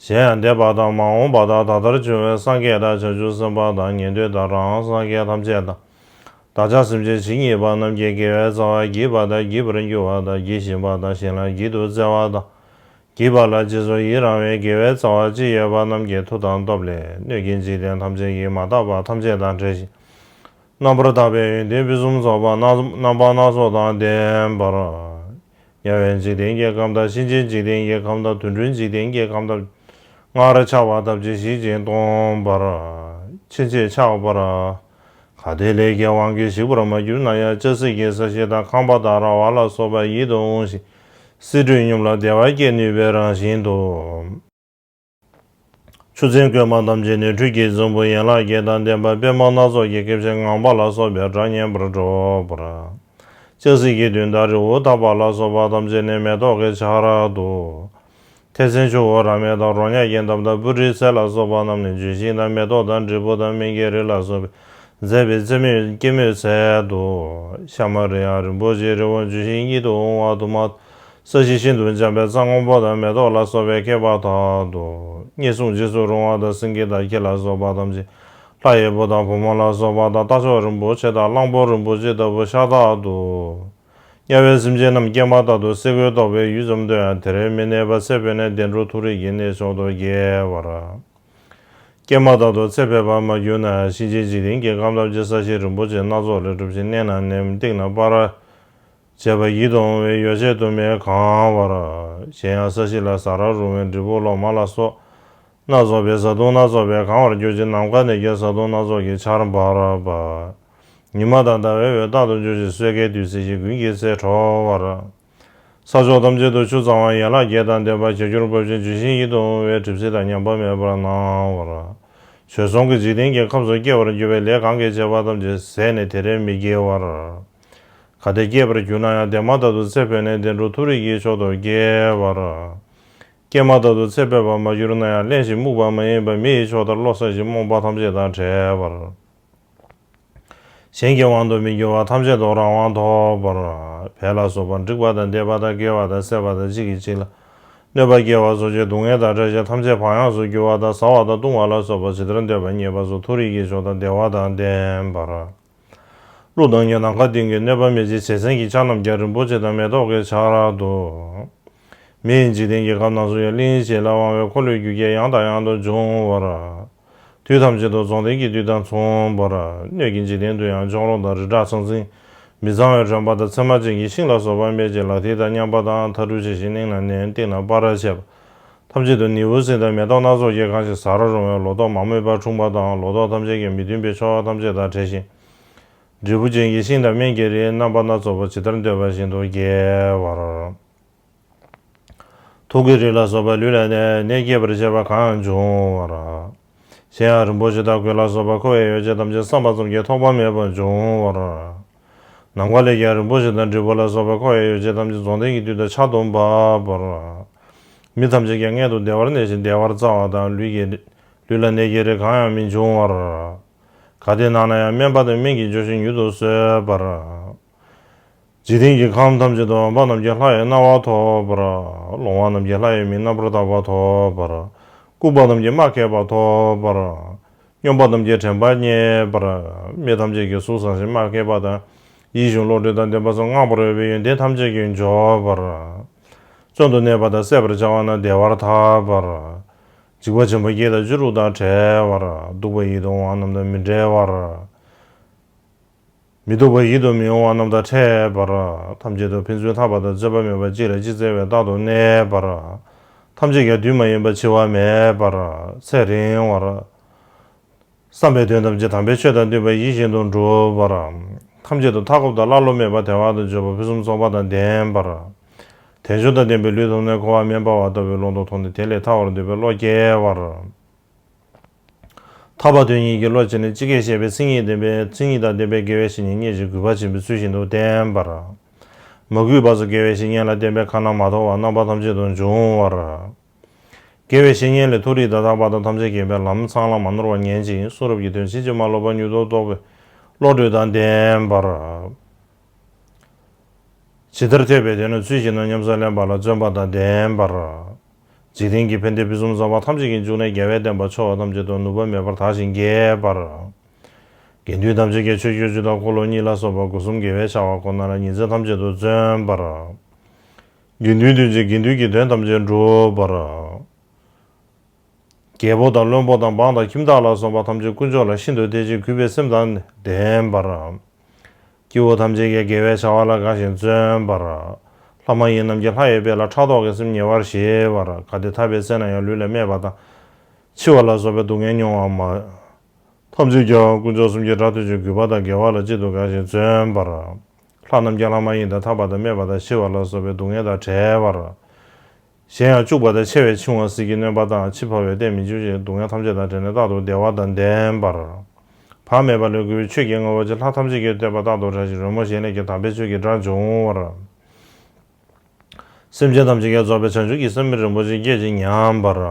གཞན་ཡང་འདས་པ་དང་མ་འོངས་པ་དང་ད་ལྟར་བྱུང་བའི་སངས་རྒྱས་དང་བྱང་ཆུབ་སེམས་དཔའ་དང་ཉན་ཐོས་དང་རང་སངས་རྒྱས་ཐམས་ཅད་དང་། བདག་ཅག་སེམས་ཅན་ཇི་སྙེད་པ་རྣམས་ཀྱི་དགེ་བའི་རྩ་བ་བགྱིས་པ་དང་བགྱིད་པར་འགྱུར་བ་དང་བགྱིད་བཞིན་པ་དང་གཞན་ལ་བགྱིད་དུ་སྩལ་བ་དང་། བགྱིས་པ་ལ་རྗེས་སུ་ཡི་རང་བའི་དགེ་བའི་རྩ་བ་ཅི་ཡོད་པ་རྣམས་ཀྱི་མཐུ་དང་སྟོབས་ལས་སྣོད་ཀྱི་འཇིག་རྟེན་ཐམས་ཅད་ཀྱི་མ་དག་པ་ཐམས་ཅད་དང་བྲལ་ཞིང་། རྣམ་པར་དག་པའི་ཡོན་ཏན་ཕུན་སུམ་ཚོགས་པ་རྣམ་པ་སྣ་ཚོགས་དང་ལྡན་པར། དམྱལ་བའི་འཇིག་རྟེན་གྱི་ཁམས་དང་གཤིན་རྗེའི་འཇིག་རྟེན་གྱི་ཁམས་དང་དུད་འགྲོའི་འཇིག་རྟེན་གྱི་ཁམས་དང་། སྔར་ཆགས་པ་ཐམས་ཅད་ཞི་ཞིང་སྟོང་པར། ཕྱིན་ཆད་ཆགས་པར། གལ་ཏེ་ལས་ཀྱི་དབང་གིས་ཞིག་པར་མ་གྱུར་ན་ཡང་། ལྕགས་སྲེག་གི་ས་གཞི་དང་ཁང་པ་དང་ར་བ་ལ་སོགས་པ་ཡིད་དུ་འོང་ཞིང་། བསིལ་དྲོད་སྙོམས་ལ་བདེ་བ་སྐྱེ་ནུས་པའི་རང་བཞིན་དུ། ཆུ་ཚན་བཀོད་མ་ཐམས་ཅད་ནི། ཁྲུས་ཀྱི་རྫིང་བུ་ཡན་ལག་བརྒྱད་དང་ལྡན་པ། པདྨ་སྣ་ཚོགས་ཀྱི་སྐེད་པའི་ངང་པ་ལ་སོགས་པའི་སྒྲ་སྙན་པར་སྒྲོག་པར། ལྕགས་སྲེག་གི་མདུན་དང་རི་བོ་དག་པ་ལ་སོགས་པ་ཐམས་ཅད་ནི་མེ་ཏོག་གི་ཆར་དུ། ཐེག་ཆེན་ཆུ་བོ་རཱ་མའི་དང་རོ་མྱགས་ཀྱི་འདབ་དང་སྤོས་རིའི་ཚལ་ལ་སོགས་པ་རྣམས་ནི་ལྗོན་ཤིང་དང་མེ་ཏོག་དང་འབྲས་བུ་དང་སྨན་གྱི་རིགས་ལ་སོགས་པས་མཛེས་པའི་རྩེ་མོའི་སྐྱེད་མོས་ཚལ་དུ། ཤ་མ་རི་ཡང་རིན་པོ་ཆེའི་རི་བོ་ལྗོན་ཤིང་ཉིད་དུ་འོང་བ་དུ་མ། ས་གཞི་ཤིན་ཏུ་འཇམ་པའི་རྩྭ་སྔོན་པོ་དང་མེ་ཏོག་ལ་སོགས་པས་ཁེབས་པ་དག་ཏུ། མངོན་སུམ་རྗེས་སུ་རུང་བ་དང་སེང་གེ་དང་ཁྱི་ལ་སོགས་པ་ཐམས་ཅད་ལྷ་ཡི་བུ་དང་བུ་མོ་ལ་སོགས་པ་དང་རྟ་མཆོག་རིན་པོ་ཆེ་དང་གླང་པོ་རིན་པོ་ཆེ་ལྟ་བུ་ཤ་སྟག་ཏུ། དམྱལ་བའི་སེམས་ཅན་རྣམས་སྐྱེ་མ་ཐག་ཏུ་སེ་གོལ་གཏོགས་པའི་ཡུལ་ཙམ་དུ་ཡང་དེར་མི་གནས་པར་ཚེ་འཕོས་ནས་བདེ་འགྲོ་མཐོ་རིས་ཀྱི་གནས་མཆོག་ཏུ་སྐྱེ་བར། སྐྱེ་མ་ཐག་ཏུ་ཚེ་འཕོས་པར་མ་གྱུར་ན་ཡང་གཤིན་རྗེའི་འཇིག་རྟེན་གྱི་ཁམས་ཐམས་ཅད་ས་གཞི་རིན་པོ་ཆེ་སྣ་ཚོགས་ལས་གྲུབ་ཅིང་གནས་ན་གནས་སྟེང་ན་སྤར་བྱས་པ་ཡིད་དུ་འོང་བའི་ཡོ་བྱད་དུ་མས་གང་བར། གཞན་ཡང་ས་གཞི་ལ་ཟ་ར་རུང་བའི་འབྲས་བུ་ལོ་མ་ལ་སོགས་སྣ་ཚོགས་པའི་བཟའ་བཏུང་སྣ་ཚོགས་པས་གང་བར་གྱུར་ཅིང་ནམ་མཁའ་ནས་ཀྱང་བཟའ་བཏུང་སྣ་ཚོགས་ཀྱི་ཆར་འབར་བ། ཉི་མ་དང་ཟླ་བའི་འོད་རྟག་ཏུ་འཕྲོ་ཞིང་སོས་ཀའི་དུས་ཚིགས་ཀྱི་དགུན་གྱི་ཚལ་དྲོ་བར། ས་ཕྱོགས་ཐམས་ཅད་དུ་ཆུ་གཙང་བ་ཡན་ལག་བརྒྱད་དང་ལྡན་པ་བྱ་འགྱུར་འབབ་ཅིང་ལྗོན་ཤིང་ཡིད་དུ་འོང་བའི་གྲིབ་བསིལ་དང་ཉམས་པ་མེད་པར་སྣང་བར། བྱོལ་སོང་གི་འཇིག་རྟེན་གྱི་ཁམས་སུ་སྐྱེ་བར་འགྱུར་བའི་ལས་གང་གིས་བྱས་པ་ཐམས་ཅད་ཟད་ནས་དེར་མི་སྐྱེ་བར། གལ་ཏེ་སྐྱེས་པར་གྱུར་ན་ཡང་དེ་མ་ཐག་ཏུ་ཚེ་འཕོས་ནས་བདེ་འགྲོ་མཐོ་རིས་ཀྱི་མཆོག་ཏུ་སྐྱེ་བར། སྐྱེས་མ་ཐག་ཏུ་ཚེ་འཕོས་པར་མ་གྱུར་ན་ཡང་གླེན་ཞིང་རྨུགས་པ་མ་ཡིན་པ་མི་ཡི་ཕྱོགས་ལྟར་བློ་གསལ་ཞིང་རྨོངས་པ་ཐམས་ཅད་དང་བྲལ་བར། གཞན་གྱི་དབང་དུ་མི་འགྱུར་བ་ཐམས་ཅད་དུ་རང་དབང་ཐོབ་པར། བལ་ལ་སོགས་པ་འགྲིག་པ་དང་ལྡན་པ་དང་དགེ་བ་དང་སྲེད་པ་དང་གཅིག་གིས་གཅིག་ལ་གནོད་པ་སྐྱེལ་བ་སོགས་ཀྱི་སྡུག་བསྔལ་དང་བྲལ་ཞིང་ཐམས་ཅད་བག་ཡངས་སུ་གྱུར་པ་དང་ཟ་བ་དང་བཏུང་བ་ལ་སོགས་པ་ཇི་ལྟར་འདོད་པ་རྙེད་པ་སོགས་མཐོ་རིས་ཀྱི་མཆོག་དང་བདེ་བ་དང་ལྡན་པར། ཀླུ་དང་ཉ་དང་ག་དུས་ཀྱི་གནོད་པ་མེད་ཅིང་བྱད་བསད་ཀྱི་ཆར་རྣམས་ཀྱང་རིན་པོ་ཆེ་དང་མེ་ཏོག་གི་ཆར་དུ། མི་ཡི་འཇིག་རྟེན་གྱི་ཁམས་རྣམས་སུ་ཡང་གླིང་བཞི་ལ་དབང་བའི་འཁོར་ལོས་སྒྱུར་མཁན་ཡང་དང་ཡང་དུ་འབྱུང་བར། དུས་ཐམས་ཅད་དུ་རྫོགས་ལྡན་གྱི་དུས་དང་མཚུངས་པར། སྣོད་ཀྱི་འཇིག་རྟེན་དུ་ཡང་གཅོང་རོང་དང་རི་བྲག་ཚང་ཚིང་། མི་གཙང་བའི་ཁྲོན་པ་དང་ཚེར་མ་ཅན་གྱི་ཤིང་ལ་སོགས་པ་སྨད་ཅིང་ལག་མཐིལ་དང་མཉམ་པ་དང་མཐའ་གྲུ་ཆད་ཅིང་གླིང་ན་གནས་སྟེང་ན་སྤར་བྱས་པ་ཐམས་ཅད་དུ་ནེའུ་གསིང་དང་མེ་ཏོག་སྣ་ཚོགས་ཀྱིས་གང་ཞིང་ཟ་ར་རུང་བའི་ལོ་ཏོག་མ་རྨོས་པར་འཁྲུངས་པ་དང་ལོ་ཏོག་ཐམས་ཅད་ཀྱང་མི་མཐུན་པའི་ཕྱོགས་ཐམས་ཅད་དང་བྲལ་ཞིང་། འབྲས་བུ་ཅན་གྱི་ཤིང་དང་སྨན་གྱི་རིགས་རྣམ་པ་སྣ་ཚོགས་པ་ཇི་ལྟར་འདོད་པ་བཞིན་དུ་སྐྱེ་བར། དུག་གི་རིགས་ལ་སོགས་པ་ལུས་ལ་ནད་ནད་སྐྱེད་པར་བྱེད་པ་གང་ཡང་འབྱུང་བར། གཞན་ཡང་རིན་པོ་ཆེ་དང་གོས་ལ་སོགས་པ་མཁོ་བའི་ཡོ་བྱད་ཐམས་ཅད་བསམ་པ་ཙམ་གྱིས་ཐོགས་པ་མེད་པར་འབྱུང་བར། ནམ་མཁའ་ལས་ཀྱང་རིན་པོ་ཆེ་དང་འབྲས་བུ་ལ་སོགས་པ་མཁོ་བའི་ཡོ་བྱད་ཐམས་ཅད་རྫོགས་ལྡན་གྱི་དུས་དང་ཆར་དུ་འབབ་པར། མི་ཐམས་ཅད་ཀྱང་མངལ་དུ་བདེ་བར་གནས་ཤིང་བདེ་བར་བཙའ་བ་དང་ལུས་ཀྱི་ལུས་ལ་ནད་ཀྱི་རིགས་གང་ཡང་མི་འབྱུང་བར། གལ་ཏེ་ན་ན་ཡང་སྨན་པ་དང་སྨན་གྱིས་འཇུ་ཞིང་མྱུར་དུ་གསོས་པར། འཇིག་རྟེན་གྱི་ཁམས་ཐམས་ཅད་དུ་འོན་པ་རྣམས་ཀྱི་ལྷ་ཡི་རྣ་བ་ཐོབ་པར། ལོང་བ་རྣམས་ཀྱི་ལྷ་ཡི་མིག་རྣམ་པར་དག་པ་ཐོབ་པར། ལྐུགས་པ་རྣམས་ཀྱི་སྨྲ་མཁས་པ་ཐོབ་པར། སྨྱོན་པ་རྣམས་ཀྱི་དྲན་པ་རྙེད་པར། མི་ཐམས་ཅད་ཀྱི་གཟུགས་བཟང་ཞིང་སྨྲ་མཁས་པ་དང་། ཡིད་གཞུང་བློ་གྲོས་དང་ལྡན་པ་སོགས་བསྔགས་པར་འོས་པའི་ཡོན་ཏན་ཐམས་ཅད་ཀྱིས་འབྱོར་པར། བཙོན་དུ་གནས་པ་དང་བསད་པར་བྱ་བ་རྣམས་བདེ་བར་ཐར་པར། འཇིགས་པ་ཆེན་པོ་བརྒྱད་དང་བཅུ་དྲུག་དང་བྲལ་བར། སྡུག་པ་ཡིད་དུ་འོང་བ་རྣམས་དང་མི་འབྲལ་བར། མི་སྡུག་པ་ཡིད་དུ་མི་འོང་བ་རྣམས་དང་ཕྲད་པར། ཐམས་ཅད་དུ་ཕན་ཚུན་ཐར་པ་དང་རྩོད་པ་མེད་པར་གཅིག་ལ་གཅིག་བརྩེ་བས་རྟག་ཏུ་གནས་པར། ཐམས་ཅད་ཀྱང་དུས་མ་ཡིན་པར་འཆི་བ་མེད་པར་ཚེ་རིང་བར། བསམ་པའི་དོན་ཐམས་ཅད་དམ་པའི་ཆོས་དང་མཐུན་པ་ཡིད་བཞིན་དུ་འགྲུབ་པར། ཐམས་ཅད་དུ་མཐའ་འཁོབ་དང་ཀླ་ཀློ་མེད་པ་བདེ་བ་དང་འབྱོར་པ་ཕུན་སུམ་ཚོགས་པ་དང་ལྡན་པར། དལ་འབྱོར་དང་ལྡན་པའི་ལུས་ཐོབ་ནས་འཁོར་བ་མི་འབར་བ་ལྟ་བུའི་ཀློང་དུ་མཐོང་ནས་དེ་ལས་ཐར་བར་འདོད་པའི་བློ་སྐྱེ་བར། ཐར་པ་དོན་གཉེར་གྱི་བློ་སྐྱེས་ནས་ཇི་སྐད་བཤད་པའི་མཚན་ཉིད་ལྡན་པའི་མཚན་ཉིད་དང་ལྡན་པའི་དགེ་བའི་བཤེས་གཉེན་རྙེད་ཅིང་གུས་པ་ཆེན་པོས་ཚུལ་བཞིན་དུ་བསྟེན་པར། མ་གུས་པ་སོགས་དགེ་བའི་བཤེས་གཉེན་ལ་བསྟེན་པས་ཁ་ན་མ་ཐོ་བ་རྣམ་པ་ཐམས་ཅད་དུ་འབྱུང་བར། དགེ་བའི་བཤེས་གཉེན་ལས་མཐོ་རིས་དང་ཐར་པ་དང་ཐམས་ཅད་མཁྱེན་པའི་ལམ་ཚང་ལ་མ་ནོར་བར་ཉན་ཅིང་གསུང་རབ་ཀྱི་དོན་ཕྱིན་ཅི་མ་ལོག་པར་མྱུར་དུ་རྟོགས་པའི་བློ་གྲོས་དང་ལྡན་པར། ཇི་ལྟར་ཐོས་པའི་དོན་ནི་ཚུལ་བཞིན་དུ་ཉམས་སུ་ལེན་པ་ལ་བརྩོན་པ་དང་ལྡན་པར། འཇིག་རྟེན་གྱི་ཕན་བདེ་ཕུན་སུམ་ཚོགས་པ་ཐམས་ཅད་ཀྱི་འབྱུང་གནས་རྒྱལ་བའི་བསྟན་པ་འཚོ་བ་ཐམས་ཅད་དུ་ནུས་པ་མེད་པར་དར་ཞིང་རྒྱས་པར། དགེ་འདུན་ཐམས་ཅད་ཀྱིས་ཆོས་སྤྱོད་བཅུ་དང་འཁོར་ལོ་གཉིས་ལ་སོགས་པ་སྒོ་གསུམ་དགེ་བའི་བྱ་བ་ཁོ་ན་ལ་ཉིན་མཚན་ཐམས་ཅད་དུ་བརྩོན་པར། དགེ་འདུན་ཐམས་ཅད་དགེ་འདུན་གྱི་དོན་ཐམས་ཅད་འགྲུབ་པར། རྒྱལ་པོ་དང་བློན་པོ་དང་འབངས་དང་ཁྱིམ་བདག་ལ་སོགས་པ་ཐམས་ཅད་དཀོན་མཆོག་ལ་ཤིན་ཏུ་དད་ཅིང་གུས་པའི་སེམས་དང་ལྡན་པར། སྐྱེ་བོ་ཐམས་ཅད་ཀྱིས་དགེ་བའི་བྱ་བ་ལ་དགའ་ཞིང་བརྩོན་པར། ལྷ་མ་ཡིན་རྣམས་ཀྱི་ལྷ་ཡི་དཔལ་ལ་ཕྲག་དོག་གི་སེམས་ཉེ་བར་ཞི་བར། གལ་ཏེ་ཐར་པའི་ཚེ་ན་ཡང་ལུས་ལ་སྨད་པ་དང་། འཆི་བ་ལ་སོགས་པའི་སྡུག་བསྔལ་མྱོང་བ་མ། ཐམས་ཅད་ཀྱང་དཀོན་མཆོག་གསུམ་གྱི་སྒྲ་ཐོས་ཤིང་གུས་པ་དང་དགེ་བ་ལ་གཅིག་ཏུ་དགའ་ཞིང་བརྩོན་པར། ལྷ་རྣམས་ཀྱང་ལྷ་མ་ཡིན་དང་ཐར་པ་དང་སྨད་པ་དང་ཤི་བ་ལ་སོགས་པའི་སྡུག་བསྔལ་དང་བྲལ་བར། གཞན་ཡང་སྐྱུག་པ་དང་འཆི་བས་འཆིང་བ་ཟིལ་གྱིས་གནོན་པ་དང་། འཆི་འཕོ་བས་གཏན་མི་འཇགས་ཤིང་། སྡུག་བསྔལ་ཐམས་ཅད་དང་བྲལ་ནས་རྟག་ཏུ་བདེ་བ་དང་ལྡན་པར། བག་མེད་པ་ལས་གོས་པའི་ཆོས་ཀྱི་རྔ་བོ་ཆེ། ལྷ་ཐམས་ཅད་ཀྱིས་བསྟོད་པ་རྟག་ཏུ་གྲགས་ཤིང་། རོལ་མོ་གཞན་ལས་ཀྱང་དམ་པའི་ཆོས་ཀྱི་སྒྲ་འབྱུང་བར། སེམས་ཅན་ཐམས་ཅད་ཀྱིས་རྫོགས་པའི་བྱང་ཆུབ་ཀྱི་སེམས་རིན་པོ་ཆེ་སྐད་ཅིག་ཉམས་པར།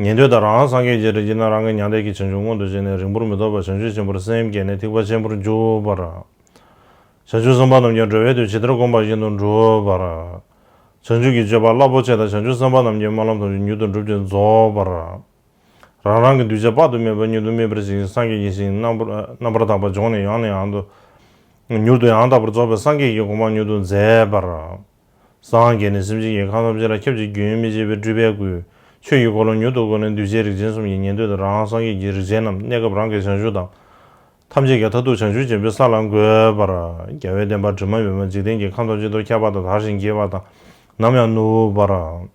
ཉན་ཐོས་དང་རང་སངས་རྒྱས་ཀྱི་རིགས་ཀྱི་ནང་རང་གི་མྱང་འདས་ཀྱི་བྱང་ཆུབ་མངོན་དུ་བྱས་ནས་རིང་པོར་མི་ཐོགས་པར་བྱང་ཆུབ་ཆེན་པོར་སེམས་བསྐྱེད་ནས་ཐེག་པ་ཆེན་པོར་འཇུག་པར། བྱང་ཆུབ་སེམས་དཔའ་རྣམས་ཀྱང་འགྲོ་བའི་དུས་ཇི་ལྟར་བསྒོམས་པ་བཞིན་དུ་འགྲུབ་པར། བྱང་ཆུབ་ཀྱི་སྤྱོད་པ་རླབས་པོ་ཆེ་དང་བྱང་ཆུབ་སེམས་དཔའ་རྣམས་ཀྱི་སྨོན་ལམ་ཐམས་ཅད་མྱུར་དུ་འགྲུབ་ཅིང་རྫོགས་པར། རང་རང་གི་གདུལ་བྱ་དཔག་ཏུ་མེད་པ་མྱུར་དུ་སྨིན་པར་བྱེད་ཅིང་། སངས་རྒྱས་ཀྱི་ཞིང་རྣམ་པར་རྣམ་པར་དག་པ་ལྗོངས་ནས་ཡང་ནས་ཡང་དུ་མྱུར་དུ་ཡང་དག་པར་རྫོགས་པའི་སངས་རྒྱས་ཀྱི་གོ་འཕང་མྱུར་དུ་མཛད་པར། སངས་རྒྱས་ནས་སེམས་ཅན་གྱི་ཁམས་ཐམས་ཅད་ལ་ཁྱབ་ཅིང་རྒྱུན་མི་ཆད་པའི་སྤྲུལ་པའི་སྐུས་ཆོས་ཀྱི་འཁོར་ལོ་མྱུར་དུ་བསྐོར་ནས་གདུལ་བྱའི་རིགས་ཅན་གསུམ་གྱི་ཉན་ཐོས་དང་རང་སངས་རྒྱས་ཀྱི་རིགས་ཅན་རྣམས་གནས་སྐབས་རང་གི་བྱང་ཆུབ་དང་། ཐམས་ཅད་ཀྱང་མཐར་ཐུག་བྱང་ཆུབ་ཆེན་པོའི་ས་ལ་འགོད་པར། རྒྱལ་བའི་བསྟན་པ་དྲི་མ་མེད་པ་འཇིག་རྟེན་གྱི་ཁམས་ཐམས་ཅད་དུ་ཁྱབ་པ་དང་དར་ཞིང་རྒྱས་པ་དང་ནམ་ཡང་ནུབ་པར།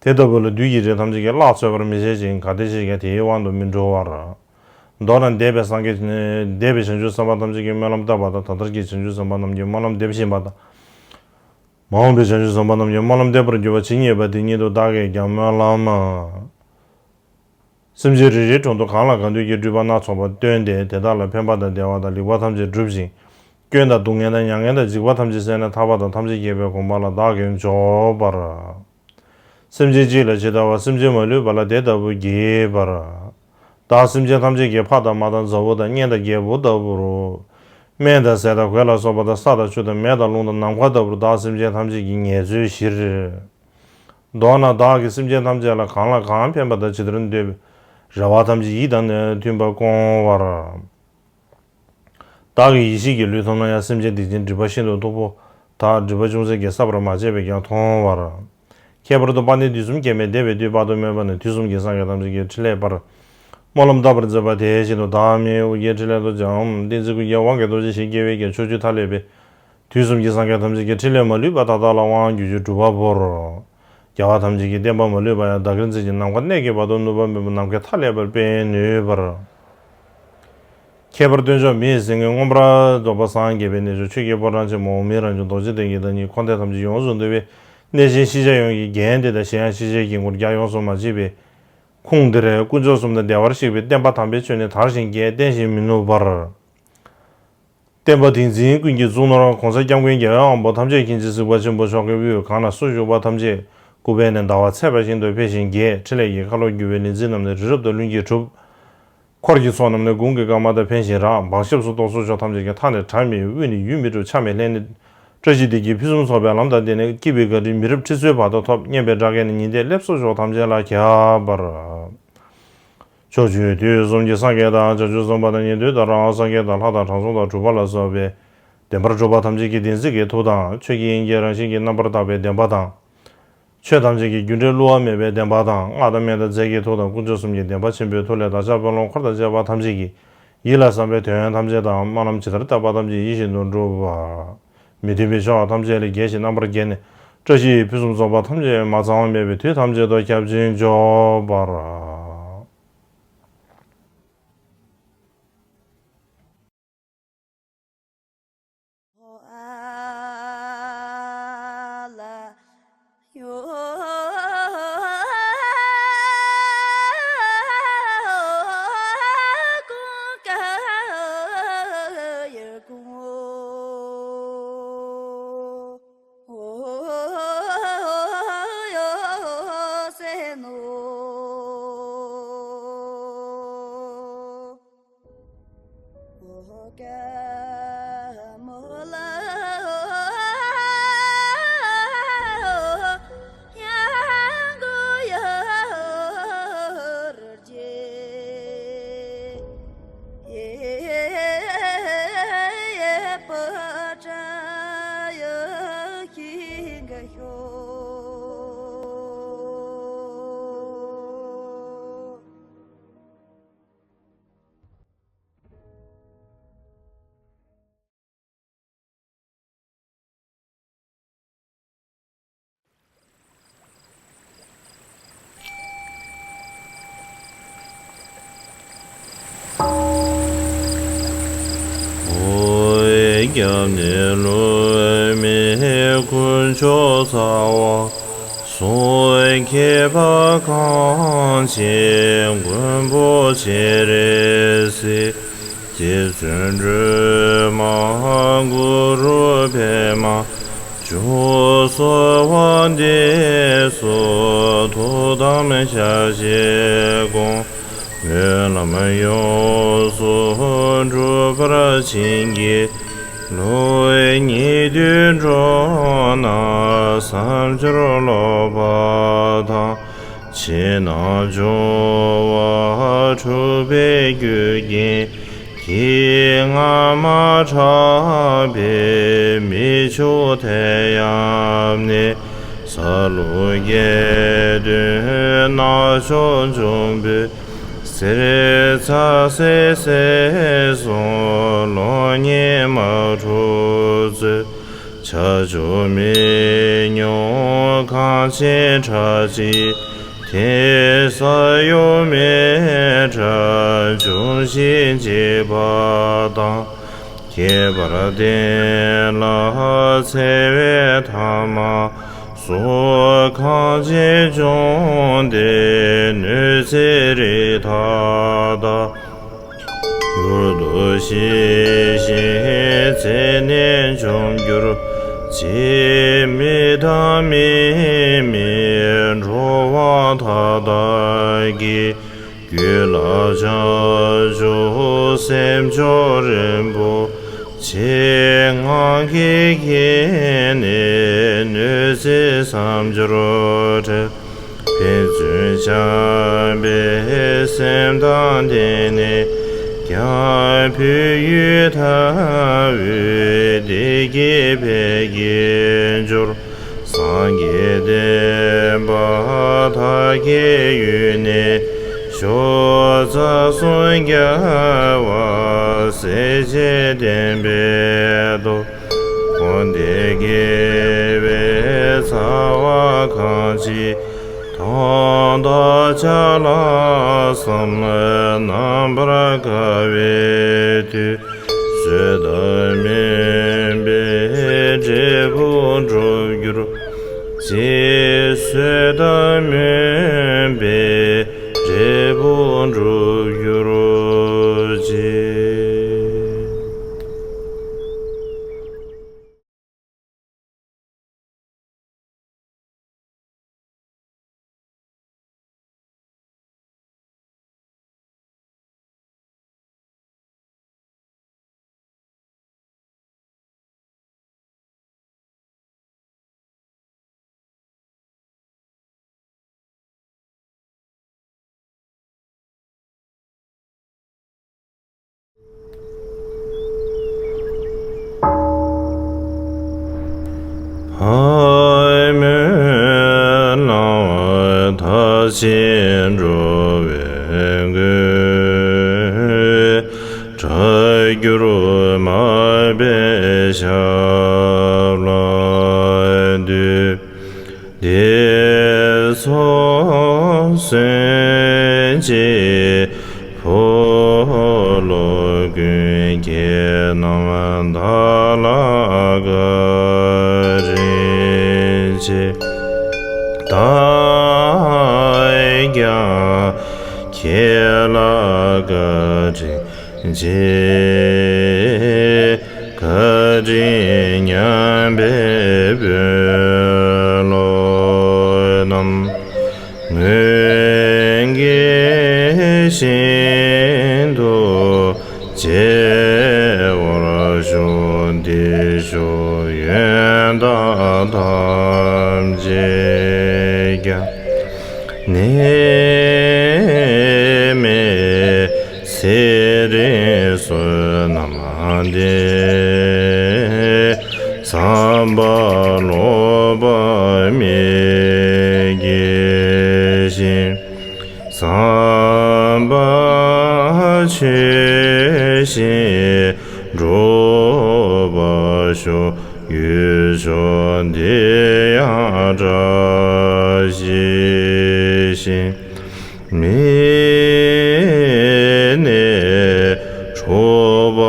དེ་ལྟ་བུ་ལ་བདུད་ཀྱི་རིགས་ཐམས་ཅད་ཀྱིས་གླགས་ཚོལ་བར་མི་བྱེད་ཅིང་། ག་དེ་ཞིག་ཀྱང་དེའི་དབང་དུ་མི་འགྲོ་བར། མདོར་ན་འདས་པའི་སངས་རྒྱས་འདས་པའི་བྱང་ཆུབ་སེམས་དཔའ་ཐམས་ཅད་ཀྱིས་སྨོན་ལམ་བཏབ་པ་དང་། ད་ལྟར་གྱི་བྱང་ཆུབ་སེམས་དཔའ་རྣམས་ཀྱིས་སྨོན་ལམ་འདེབས་བཞིན་པ་དང་། མ་འོངས་པའི་བྱང་ཆུབ་སེམས་དཔའ་རྣམས་ཀྱིས་སྨོན་ལམ་འདེབས་པར་འགྱུར་བ་ཇི་སྙེད་པ་དེ་ཉིད་དུ་བདག་གིས་ཀྱང་སྨོན་ལམ། སེམས་ཅན་རེ་རེའི་དྲུང་དུ་གང་ལ་གང་འདུལ་གྱི་སྤྲུལ་པ་སྣ་ཚོགས་པ་སྟོན་ཏེ། དེ་དག་ལ་ཕན་པ་དང་བདེ་བ་དང་ལེགས་པ་ཐམས་ཅད་བསྒྲུབས་ཤིང་། སྐྱོན་དང་སྡུག་བསྔལ་དང་མྱ་ངན་དང་འཇིགས་པ་ཐམས་ཅད་བསལ་ནས་ཐར་པ་དང་ཐམས་ཅད་མཁྱེན་པའི་གོ་འཕང་ལ་བདག་གིས་འཇོག་པར། སེམས་ཅན་གཅིག་ལ་ཇི་ལྟ་བར་སེམས་ཅན་མ་ལུས་པ་ལ་དེ་ལྟ་བུར་བགྱིད་པར། བདག་སེམས་ཅན་ཐམས་ཅད་ཀྱི་ཕ་དང་མ་དང་མཛའ་བོ་དང་གཉེན་དང་རྒྱལ་པོ་ལྟ་བུར། སྨན་དང་ཟས་དང་གོས་ལ་སོགས་པ་དང་ས་དང་ཆུ་དང་མེ་དང་རླུང་དང་ནམ་མཁའ་ལྟ་བུར་བདག་སེམས་ཅན་ཐམས་ཅད་ཀྱིས་ངལ་རྩོལ་བཞིར། མདོར་ན་བདག་གིས་སེམས་ཅན་ཐམས་ཅད་ལ་གང་ལ་གང་ཕན་པ་དང་ཇི་ལྟར་འདོད་པའི་རེ་བ་ཐམས་ཅད་ཡིད་དང་མཐུན་པར་སྐོང་བར། བདག་གི་ཡེ་ཤེས་ཀྱི་ལུས་མཐོང་ན་ཡང་སེམས་ཅན་སྡིག་ཅན་སྒྲིབ་པ་ཤིན་ཏུ་མཐུག་པོ་དག་སྒྲིབ་པ་ཅུང་ཟད་ཀྱང་བསགས་པར་མ་བྱས་པས་ཀྱང་མཐོང་བར། ཁྱད་པར་དུ་དཔལ་ལྡན་དུས་གསུམ་མཁྱེན་པས་འདས་པའི་དུས་དཔག་ཏུ་མེད་པ་ནས་དུས་གསུམ་གྱི་སངས་རྒྱས་ཐམས་ཅད་ཀྱི་ཕྲིན་ལས་པར་སྨོན་ལམ་བཏབ་པར་མཛད་པ་དེ་བཞིན་དུ་བདག་མིའི་ཨོ་རྒྱན་ཕྲིན་ལས་རྡོ་རྗེའམ་ཏིང་འཛིན་ཀུན་མཁྱེན་དབང་གི་རྡོ་རྗེ་ཞེས་བགྱི་བས་ཀྱང་ཕྱོགས་བཅུའི་མཐའ་ཀླས་པའི་དུས་གསུམ་གྱི་སངས་རྒྱས་ཐམས་ཅད་ཀྱི་ཕྲིན་ལས་མ་ལུས་པ་མཐའ་དག་ལ་དབང་བསྒྱུར་ཕྱིར་སྒྲུབ་པ་པོར། རྒྱལ་བ་ཐམས་ཅད་ཀྱི་བསྟན་པ་མ་ལུས་པ་ཡང་བདག་གིར་འཛིན་ཅིང་ནམ་མཁའ་གནས་ཀྱི་བར་དུ་ནུབ་པ་མེད་པར་ནམ་མཁའི་མཐའ་ཀླས་པར་སྤེལ་ནུས་པར། ཁྱད་པར་སྟོན་མཆོག་མི་ཡི་སེང་གེ་མངོན་པར་རྫོགས་པ་སངས་རྒྱས་པའི་རྣལ་འབྱོར་ཆོས་ཀྱི་ཕོ་བྲང་ཆེན་མོ་འོག་མིན་རང་བྱུང་རྡོ་རྗེ་གདན་གྱི་བདག་ཉིད་འཁོར་འདས་ཐམས་ཅད་ཡོངས་སུ་འདུལ་བའི་གནས་ཆེན་ཤེས་བྱ་ཡོངས་ཀྱི་རྒྱན་འདི་དང་གཞན་ཡང་ཤེས་བྱའི་དཀྱིལ་འཁོར་རྒྱ་ཡོངས་སུ་མ་མཆིས་པའི་ཁུངས་འདིར་དཀོན་མཆོག་གསུམ་དང་བདེ་བར་གཤེགས་པའི་བསྟན་པ་དམ་པའི་ཆོས་ནི་དར་ཞིང་རྒྱས་བརྟན་ཞིང་མི་ནུབ་པར། བསྟན་པ་དེ་འཛིན་ཀུན་གྱི་གཙུག་ནོར་གོང་ས་སྐྱབས་མགོན་རྒྱལ་བའི་དབང་པོ་ཐམས་ཅད་མཁྱེན་ཅིང་གཟིགས་པ་ཆེན་པོ་མཆོག་གི་དབུས་གང་ན་སུ་བཞུགས་པ་ཐམས་ཅད་སྐུ་པའི་ནས་ཟླ་བ་ཚེས་པ་བཞིན་དུ་འཕེལ་ཞིང་རྒྱས། ཕྲིན་ལས་ཀྱི་ཁ་ལོ་བསྒྱུར་བའི་ལས་འཛིན་རྣམས་ནི་རི་རབ་ཏུ་ལྷུན་གྱིས་གྲུབ། འཁོར་གྱི་ཚོགས་རྣམས་ནི་དགུང་གི་སྐར་མ་དང་འཕེལ་ཞིང་རག། འབག་ཞབས་སུ་གཏོགས་སོགས་ཕྱོགས་ཐམས་ཅད་ཀྱི་མཐའ་ནས་བྲལ་མི་དབུས་ནས་ཡུལ་མི་འཁྲུགས་ཆ་མེད་ལྷན་ནེ། བཀྲ་ཤིས་བདེ་སྐྱིད་ཕུན་སུམ་ཚོགས་པའི་ལམ་དང་ལྡན་ནས་སྐྱིད་པའི་བཀའ་དྲིན་མི་རབས་ཁྲི་ཚོའི་བར་དུ་ཐོབ། སྙན་པའི་སྒྲ་སྐད་ནི་ཉི་ཟླའི་ལེབ་སོགས་ཕྱོགས་ཐམས་ཅད་ལ་ཁྱབ་པར། ཕྱོགས་བཅུའི་དུས་གསུམ་གྱི་སངས་རྒྱས་དང་བྱང་ཆུབ་སེམས་དཔའ་དང་ཉན་ཐོས་དང་རང་སངས་རྒྱས་དང་ལྷ་དང་དྲང་སྲོང་དང་གྲུབ་པ་ལ་སོགས་པའི་བདེན་པར་གྲུབ་པ་ཐམས་ཅད་ཀྱི་བདེན་ཚིག་གི་མཐུ་དང་། ཆོས་ཀྱི་དབྱིངས་ཀྱི་རང་བཞིན་གྱི་རྣམ་པར་དག་པའི་བདེན་པ་དང་། ཆོས་ཐམས་ཅད་ཀྱི་རྒྱུ་འབྲས་བསླུ་བ་མེད་པའི་བདེན་པ་དང་། སྔགས་དང་སྨན་དང་རྫས་ཀྱི་མཐུ་དང་། དཀོན་མཆོག་གསུམ་གྱི་བདེན་པ་ཆེན་པོའི་མཐུ་ལས་བདག་ཅག་དཔོན་སློབ་འཁོར་དང་བཅས་པ་ཐམས་ཅད་ཀྱིས་ཡིད་ལ་བསམ་པའི་དོན་ཐམས་ཅད་དང་སྨོན་ལམ་ཇི་ལྟར་བཏབ་པ་ཐམས་ཅད་ཡིད་བཞིན་དུ་འགྲུབ་པ། མི་མཐུན་པའི་ཕྱོགས་ཐམས་ཅད་ལས་རྒྱལ་ཞིང་རྣམ་པར་རྒྱལ་ནས་བཀྲ་ཤིས་ཕུན་སུམ་ཚོགས་པ་ཐམས་ཅད་མ་ཚང་བ་མེད་པའི་དུས་ཐམས་ཅད་དུ་ཁྱབ་ཅིང་འཇོག་པར། ཨོ་ཡེ་སྐྱབས་གནས་ལུས་མེད་དཀོན་མཆོག་ཚ་བ། སོགས་མཁས་པ་གང་ཆེ་མགོན་པོ་སྤྱན་རས་གཟིགས། རྗེ་བཙུན་སྒྲོལ་མ་གུ་རུ་པདྨ་འབྱུང་གསོལ་བ་འདེབས་སོ། ཐུགས་དམ་བཞག་ཅིང་སྐོང་། སྨོན་ལམ་ཡོངས་སུ་འགྲུབ་པར་བྱིན་གྱིས་རློབས། ཉེ་དུ་འགྲོ་རྣམས་བསམ་སྦྱོར་ལོག་པ་དང་། ཕྱི་ནང་འབྱུང་བ་འཁྲུགས་པའི་རྒྱུ་རྐྱེན་གྱིས། སྔ་མ་དྲག་པས་མི་ཆོག་དེ་ཡང་ནི། སཱ་ལུ་གི་དོན་ནག་ཕྱོགས་འབྱུང་པོའི། གསེར་ཚ་སེ་སེ་སོང་ལོག་ཉེས་མ་འཁྲུགས་ཚུལ། ཆ་འཇོག་མི་ཉུང་གང་ཆེན་ཕྲ་གཅིག་དེ། ས་གཡོ་མེ་དྲག་འབྱུང་ཞིང་འཇིག་པ་དང་། ཁྱད་པར་ལྡན་ལ་འཚེ་བའི་ཐ་མ་སོགས་གང་ཅི་བྱུང་སྟེ། གནོད་འཚེ་རིགས་མཐའ་དག་ཡུལ་དུ་ཞི་ཞིང་ཚེ་ནས་འཇོམས་གྱུར་ཅིག། མི་དང་མི་མིན་འགྲོ་བ་མཐའ་དག་གི། རྒྱུད་ལ་བྱང་ཆུབ་སེམས་མཆོག་རིན་པོ་ཆེ། ངང་གིས་མཁྱེན་ནས་གནོད་འཚེ་བསམ་སྦྱོར་བྲལ། ཕན་ཚུན་བྱམས་པའི་སེམས་དང་ལྡན་ནས་ཀྱང་། བོད་ཡུལ་མཐའ་དབུས་བདེ་སྐྱིད་འཕེལ་གྱུར་ཅིག། སངས་རྒྱས་བསྟན་པ་དར་རྒྱས་ཡུན་གནས་ཤོག། རྩ་གསུམ་རྒྱལ་བ་སྲས་བཅས་བསྟན་པའི་སྟོབས། དགོངས་ཏེ་དགེ་བའི་རྩ་བ་གང་ཅི་དང་། བདག་ཅག་ལ་གསུམ་རྣམ་པར་དགའ་བའི་མཐུས། བསོད་དང་སྨོན་པའི་འབྲས་བུ་འགྲུབ་གྱུར་ཅིག། བསོད་དང་སྨོན་པའི་འབྲས་བུ་འགྲུབ་གྱུར་ཅིག། ཕ་མའི་བླ་མ་མཐར་ཕྱིན་འགྲོ་བའི་མགོན། སྒྲ་སྒྱུར་མར་པའི་ཞབས་ལ་འདུད། དེ་ཚོགས་གསོན་ཅིག་ཕོ་ལོ་ཀུན་ཁྱེད་རྣམས་བདག་ལ་བཀའ་དྲིན་ཆེ། བདག་ཀྱང་ཁྱེད་ལ་བཀའ་དྲིན་ཆེ། བཀའ་དྲིན་མཉམ་པའི་དཔོན་སློབ་རྣམས། སྔོན་གྱི་བཞིན་དུ་བྱེད་པར་ཤོག། འདིར་བཞུགས་ཡོན་བདག་ཐམས་ཅད་ཀྱང་། ནད་མེད་ཚེ་རིང་བསོད་ནམས་ལྡན། བསམ་པ་ལོག་པ་མེད་དགེ་ཞིང་། བསམ་པ་ཆོས་བཞིན་འགྲུབ་པར་ཤོག། ཡུལ་ཕྱོགས་འདིར་ཡང་བཀྲ་ཤིས་ཤིང་། མི་ནད་འཁྲུགས་པ་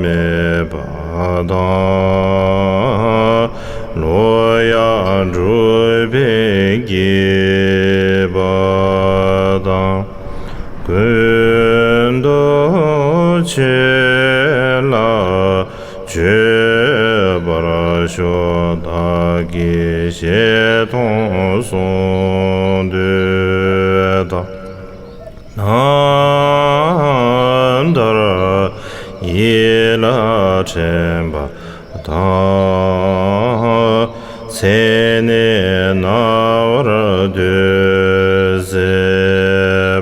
མེད་པ་དང་། ལོ་ཡང་འབྲུག་པའི་ བགྱིས་པ་དང་། ཀུན་ཏུ་ཆོས་ལ་སྤྱོད་པར་ཤོག། བདག་གིས་བཞེས་མཐོང་གསུང་ཐོས་དང་། རྣམ་ཐར་ཡིད་ལ་དྲན་པ་དང་། མཚན་ནས་རྣ་བར་སྡོད་མཛད་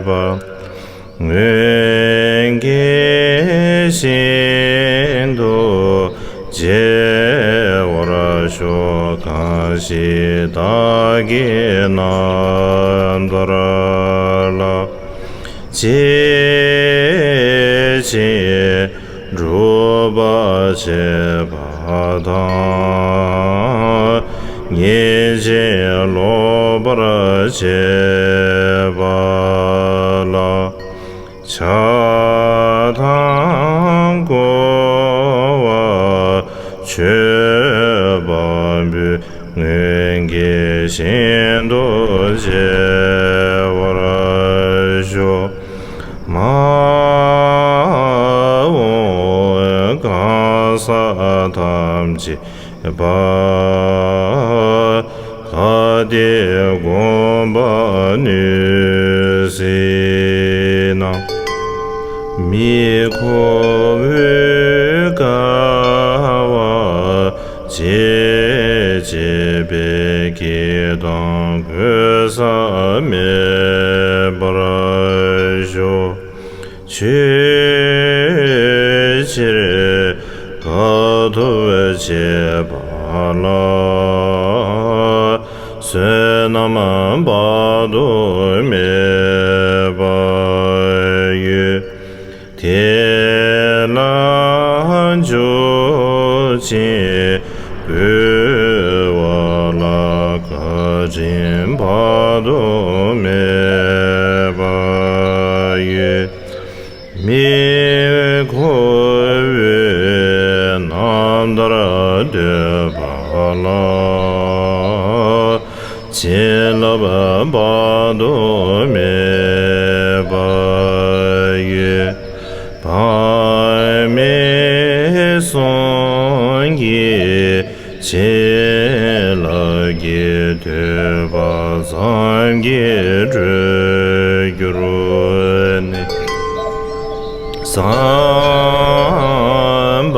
པ། མངོན་དགའི་ཞིང་དུ་མཇལ་བར་ཤོག། གང་ཞིག་བདག་གིས་རྣམ་ཐར་ལ། བྱེད་ཅིང་སྒྲུབ་པར་བྱེད་པ་དང་། ཉེར་འཚེ་སློག་པར་བྱེད་པ་ལ། ཕྱག་དང་བསྐོར་བ་མཆོད་པ་འབུལ། མངོན་དགའི་ཞིང་དུ་མཇལ་བར་ཤོག། མ་འོངས་གང་ཟག་ཐམས་ཅད་པ། གལ་ཏེ་བསྒོམ་པར་ནུས་ཟིན་ན། མི་ཁོ་བོའི་དགའ་བ་བྱེད་ཅེས་པའི་གེགས་དང་གོལ་ས་མེད་པར་ཤོག། ཆོས་ཕྱིར་དགའ་ཐོབ་བྱེད་པ་ལ། བསོད་ནམས་དཔག་ཏུ་མེད་པ་ཡོད། དེ་ལ་འཇུག་ཅིང་བཀོལ་བ་ལ། བཀའ་དྲིན་དཔག་ཏུ་མེད་པ་ཡོད། མི་ཁོ་བོས་རྣམ་ཐར་འདོད་པ་ལ། བྱིན་རླབས་དཔག་ཏུ་མེད་པ་ཡོད། དཔག་མེད་གསུང་གི་བྱིན་རླབས་ཀྱིས། འདོད་པ་ཙམ་གྱིས་འགྲོ་འགྱུར་ནས། བསམ་པ་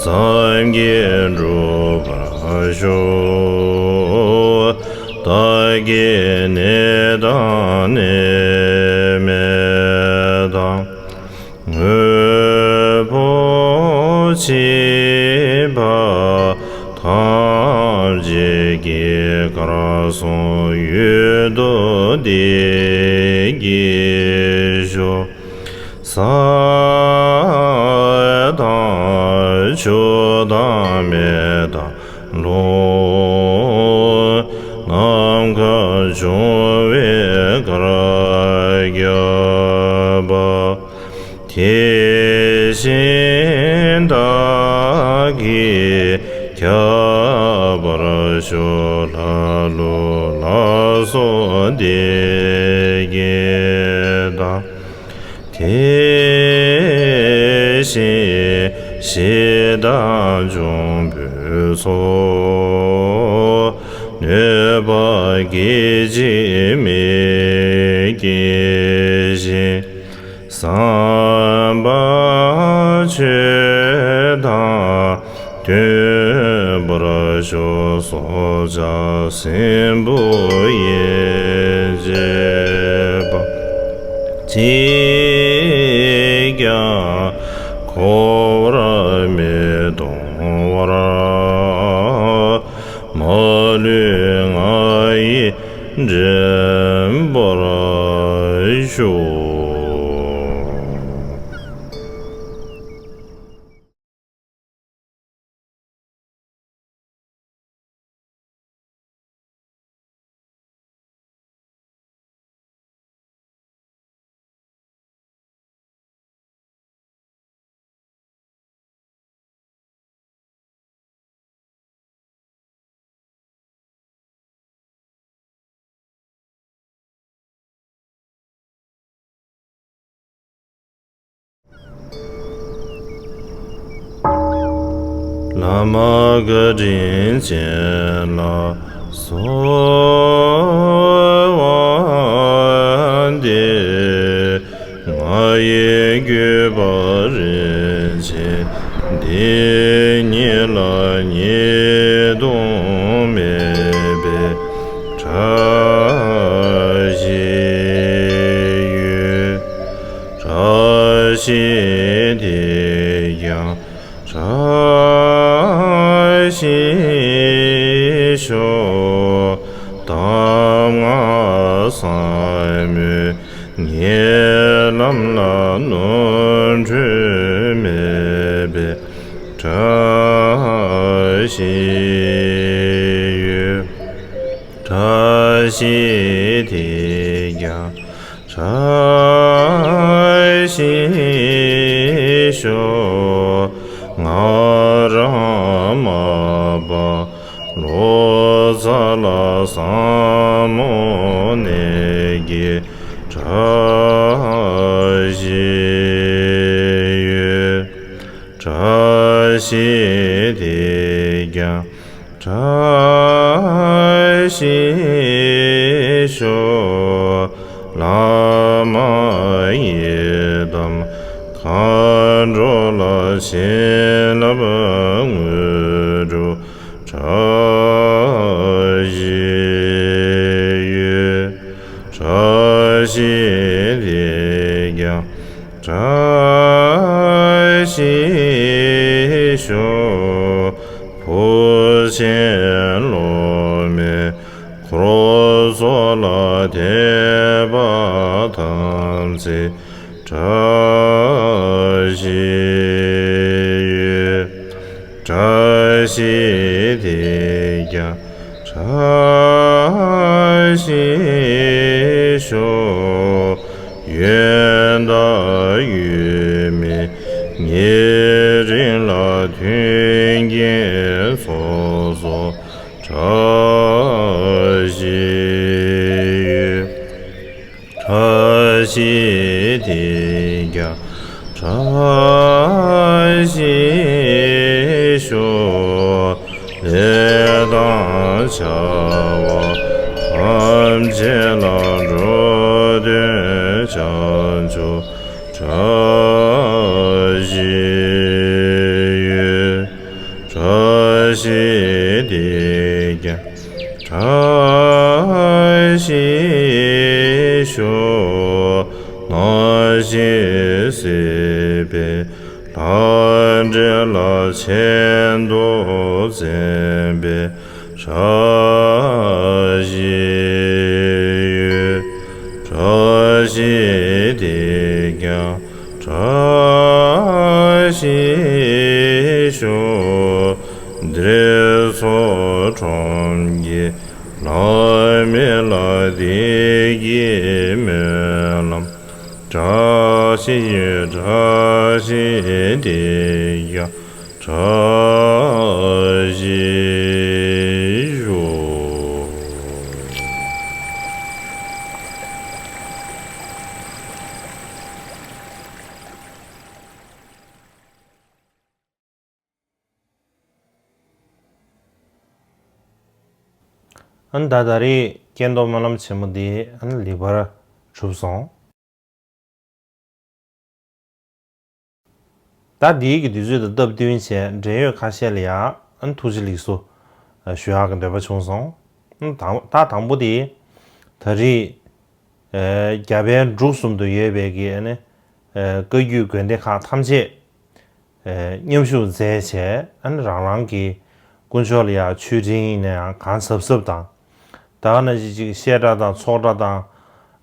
ཙམ་གྱིས་འགྲུབ་པར་ཤོག། བདག་གི་གནས་དང་གནས་མིན་དང་། དངོས་པོ་མཆིས་པ་ཐམས་ཅད་ཀྱི་གར་སོང་ཡུལ་དུ་བདེ་སྐྱིད་ཤོག། ས་དང་ཆུ་དང་མེ་དང་རླུང་། ནམ་མཁའ་འབྱུང་བའི་གར་ཁྱབ་པ། དེ་བཞིན་བདག་གིས་ཁྱབ་པར་ཤོག། ལྷ་ཀླུ་ལ་སོགས་བདེ་སྐྱིད་དང་། དེ་བཞིན་གཞི་བདག་འབྱུང་པོའི་ཚོགས། གནོད་པ་སྐད་ཅིག་མི་སྐྱེ་ཞིང་། བསམ་པ་ཆོས་དང་མཐུན་པར་ཤོག། སྲོག་ཆགས་སྲིན་བུ་ཡི་བཅས་པ། གཅིག་ཀྱང་འཁོར་བར་མི་ལྟུང་བར། མ་ལུས་ང་ཡིས་འདྲེན་པར་ཤོག། བླ་མ་བཀའ་དྲིན་ཅན་ལ་གསོལ་བ་འདེབས། ང་ཡི་གུས་པ་རིན་ཆེན་འདི་ཉིད་ལ་ཉིས་སྟོང་མེད་པའི་གྲངས་ཤིག་ཡོད། གྲངས་ཤིག་དེས་ཀྱང་གྲངས་ཤིག་ཤོག། གདམས་ངག་ཟབ་མོའི་ཉེ་ལམ་ལ་ནོར་འཁྲུལ་མེད་པའི་གྲངས་ཤིག་ཡོད། གྲངས་ཤིག་དེས་ཀྱང་གྲངས་ཤིག་ཤོག། ང་རང་མ་པ་ལོ་ཙཱ་ལ་ཟབ་མོ་གནད་ཀྱི་གྲངས་ཤིག་ཡོད། གྲངས་ཤིག་དེས་ཀྱང་གྲངས་ཤིག་ཤོག། བླ་མ་ཡི་དམ་མཁའ་འགྲོ་ལ་བྱིན་རླབས་དངོས་གྲུབ་གྲངས་ཤིག་ཡོད། གྲངས་ཤིག་དེས་ཀྱང་གྲངས་ཤིག་ཤོག། བུ་ཆེན་སློབ་མའི་འཁོར་ཚོགས་ལ་དད་པ་དམ་ཚིག་གྲངས་ཤིག་ཡོད། གྲངས་ཤིག་དེས་ཀྱང་གྲངས་ཤིག་ཤོག། ཡོན་བདག་ཡོད་མེད་ཉེ་འབྲིང་ལ་མཐུན་རྐྱེན་ཚོགས་གསོག་གྲངས་ཤིག་ཡོད། གྲངས་ཤིག་དེས་ཀྱང་གྲངས་ཤིག་ཤོག། ལས་དང་བྱ་བ་ཐམས་ཅད་ལ་འགྲོ་དོན་བྱང་ཆུབ་གྲངས་ཤིག་ཡོད། གྲངས་ཤིག་དེས་ཀྱང་གྲངས་ཤིག་ཤོག། སྣང་ཞིང་སྲིད་པའི་ལྷ་འདྲེ་ལ་ཆད་མདོ་འཛིན་པའི་གྲངས་ཤིག་ཡོད། གྲངས་ཤིག་དེས་ཀྱང་གྲངས་ཤིག་ཤོག། འདིར་ཚོགས་ཁྲོམ་གྱི་ལྷ་མི་ལ་བདེ་སྐྱིད་སྨོན་ལམ་གྲངས་ཤིག་ཡོད། གྲངས་ཤིག་དེས་ཀྱང་གྲངས་ཤིག་ཤོག། ཨ་ནི་ད་ད་རེས་སྐྱེ་འདོམས་སྨོན་ལམ་ཆེན་མོ་འདི་ཨ་ནི་ལེགས་པར་གྲུབ་སོང་། ད་འདིའི་གི་དུས་ཚོད་དང་སྟབས་བསྟུན་བྱས་འབྲེལ་ཡོད་ཁ་ཤས་ལ་ཡང་ཨ་ནི་ཐུགས་རྗེ་ལེགས་སོ་ཞུ་ཡག་གི་འདོད་པ་བྱུང་སོང་། ཨ་ནི་དང་ད་དང་པོ་དེ་ད་རེས་ཨེ་རྒྱ་བལ་འབྲུག་གསུམ་དུ་ཡོད་པའི་གི་ཨ་ནི་ཨེ་བཀའ་བརྒྱུད་དགོན་སྡེ་ཁག་ཐམས་ཅད་ཨེ་མཉམ་ཞུགས་མཛད་བྱས་ཨ་ནི་རང་རང་གི་དཀོན་མཆོག་ལ་ཡང་མཆོད་སྤྲིན་ཡིན་ན་ཡང་གང་གཟབ་གཟབ་དང་། ད་ག་ནང་བཞིན་ཅིག་བཤད་གྲྭ་དང་ཚོགས་གྲྭ་དང་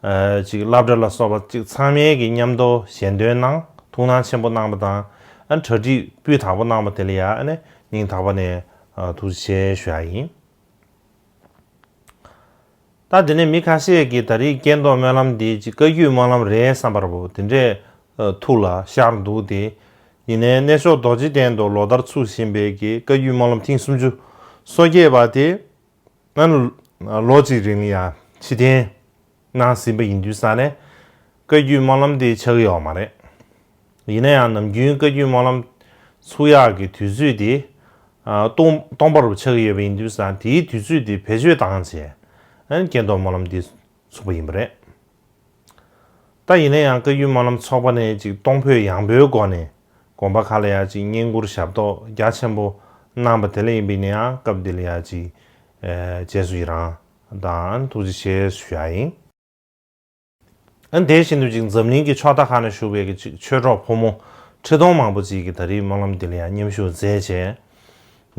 ཨེ་ཅིག་སློབ་གྲྭ་ལ་སོགས་པ་ཅིག་ཚང་མས་ཀྱི་མཉམ་དུ་ཞལ་འདོན་གནང་ཐུགས་སྣང་ཆེན་པོ་གནང་བ་དང་ཨ་ནི་གྲ་སྒྲིག་སྤུས་དག་པོ་གནང་བ་དེ་ལ་ཡང་ཨ་ནི་སྙིང་ཐག་པ་ནས་ཨ་ཐུགས་རྗེ་ཆེ་ཞུ་ཡ་ཡིན། ད་དེ་ནས་མི་ཁ་ཤས་ཀྱིས་ད་རེས་སྐྱེ་འདོམས་སྨོན་ལམ་འདི་ཅིག་བཀའ་བརྒྱུད་སྨོན་ལམ་རེད་བསམ་པ་ར་བོ་དེ་འདྲས་ཨ་ཐུགས་ལ་ཤར་འདུག་སྟེ། ཡིན་ནའི་གནས་མཆོག་རྡོ་རྗེ་གདན་དུ་ལོ་ལྟར་ཚུགས་བཞིན་པའི་གི་བཀའ་བརྒྱུད་སྨོན་ལམ་ཐེངས་སུམ་ཅུ་སོ་བརྒྱད་པ་དེ་ཨ་ནི་ལོ་གཅིག་རིང་ལ་ཡང་ཕྱིར་འཐེན་གནང་ཟིན་པ་ཡིན་དུས་ཙང་ནས་བཀའ་བརྒྱུད་སྨོན་ལམ་དེ་ཆགས་ཀྱི་ཡོད་མ་རེད། ཡིན་ན་ཡང་ནམ་རྒྱུན་བཀའ་བརྒྱུད་སྨོན་ལམ་ཚུགས་ཡག་གི་དུས་ཚོད་དེ་ ཨ་སྟོང་སྟོང་པ་རུ་ཆགས་ཀྱི་ཡོད་པ་ཡིན་དུས་ཙང་དེའི་དུས་ཚོད་དེ་བེད་སྤྱོད་བཏང་བྱས་ཨ་ནི་སྐྱེ་འདོགས་སྨོན་ལམ་འདི་ཚུགས་པ་ཡིན་པ་རེད། ད་ཡིན་ན་ཡང་བཀའ་བརྒྱུད་སྨོན་ལམ་ཚོགས་པ་ནས་ཅིག་གཏོང་ཕོད་ཡངས་པོའི་སྒོ་ནས་དགོན་པ་ཁག་ལ་ཡང་ཅིག་བསྙེན་བཀུར་ཞབས་ཏོག་རྒྱ་ཆེན་པོ་གནང་པ་དེ་ལ་ཡིན་པས་ན་ཡང་སྐབས་འདི་ལ་ཡང་ཅིག་ཨ་རྗེས་སུ་ཡི་རང་དང་ཐུགས་རྗེ་ཆེ་ཞུ་ཡ་ཡིན། ཨ་དེ་བཞིན་དུ་ཅིག་འཛམ་གླིང་གི་ཕྱོགས་མཐའ་ཁག་ནས་བཞུགས་པའི་གི་ཅིག་ཆོས་གྲོགས་ཕོ་མོ་ཁྲི་སྟོང་མང་པོ་ཅིག་གིས་ད་རེས་སྨོན་ལམ་འདི་ལ་ཡང་མཉམ་ཞུགས་མཛད་བྱས།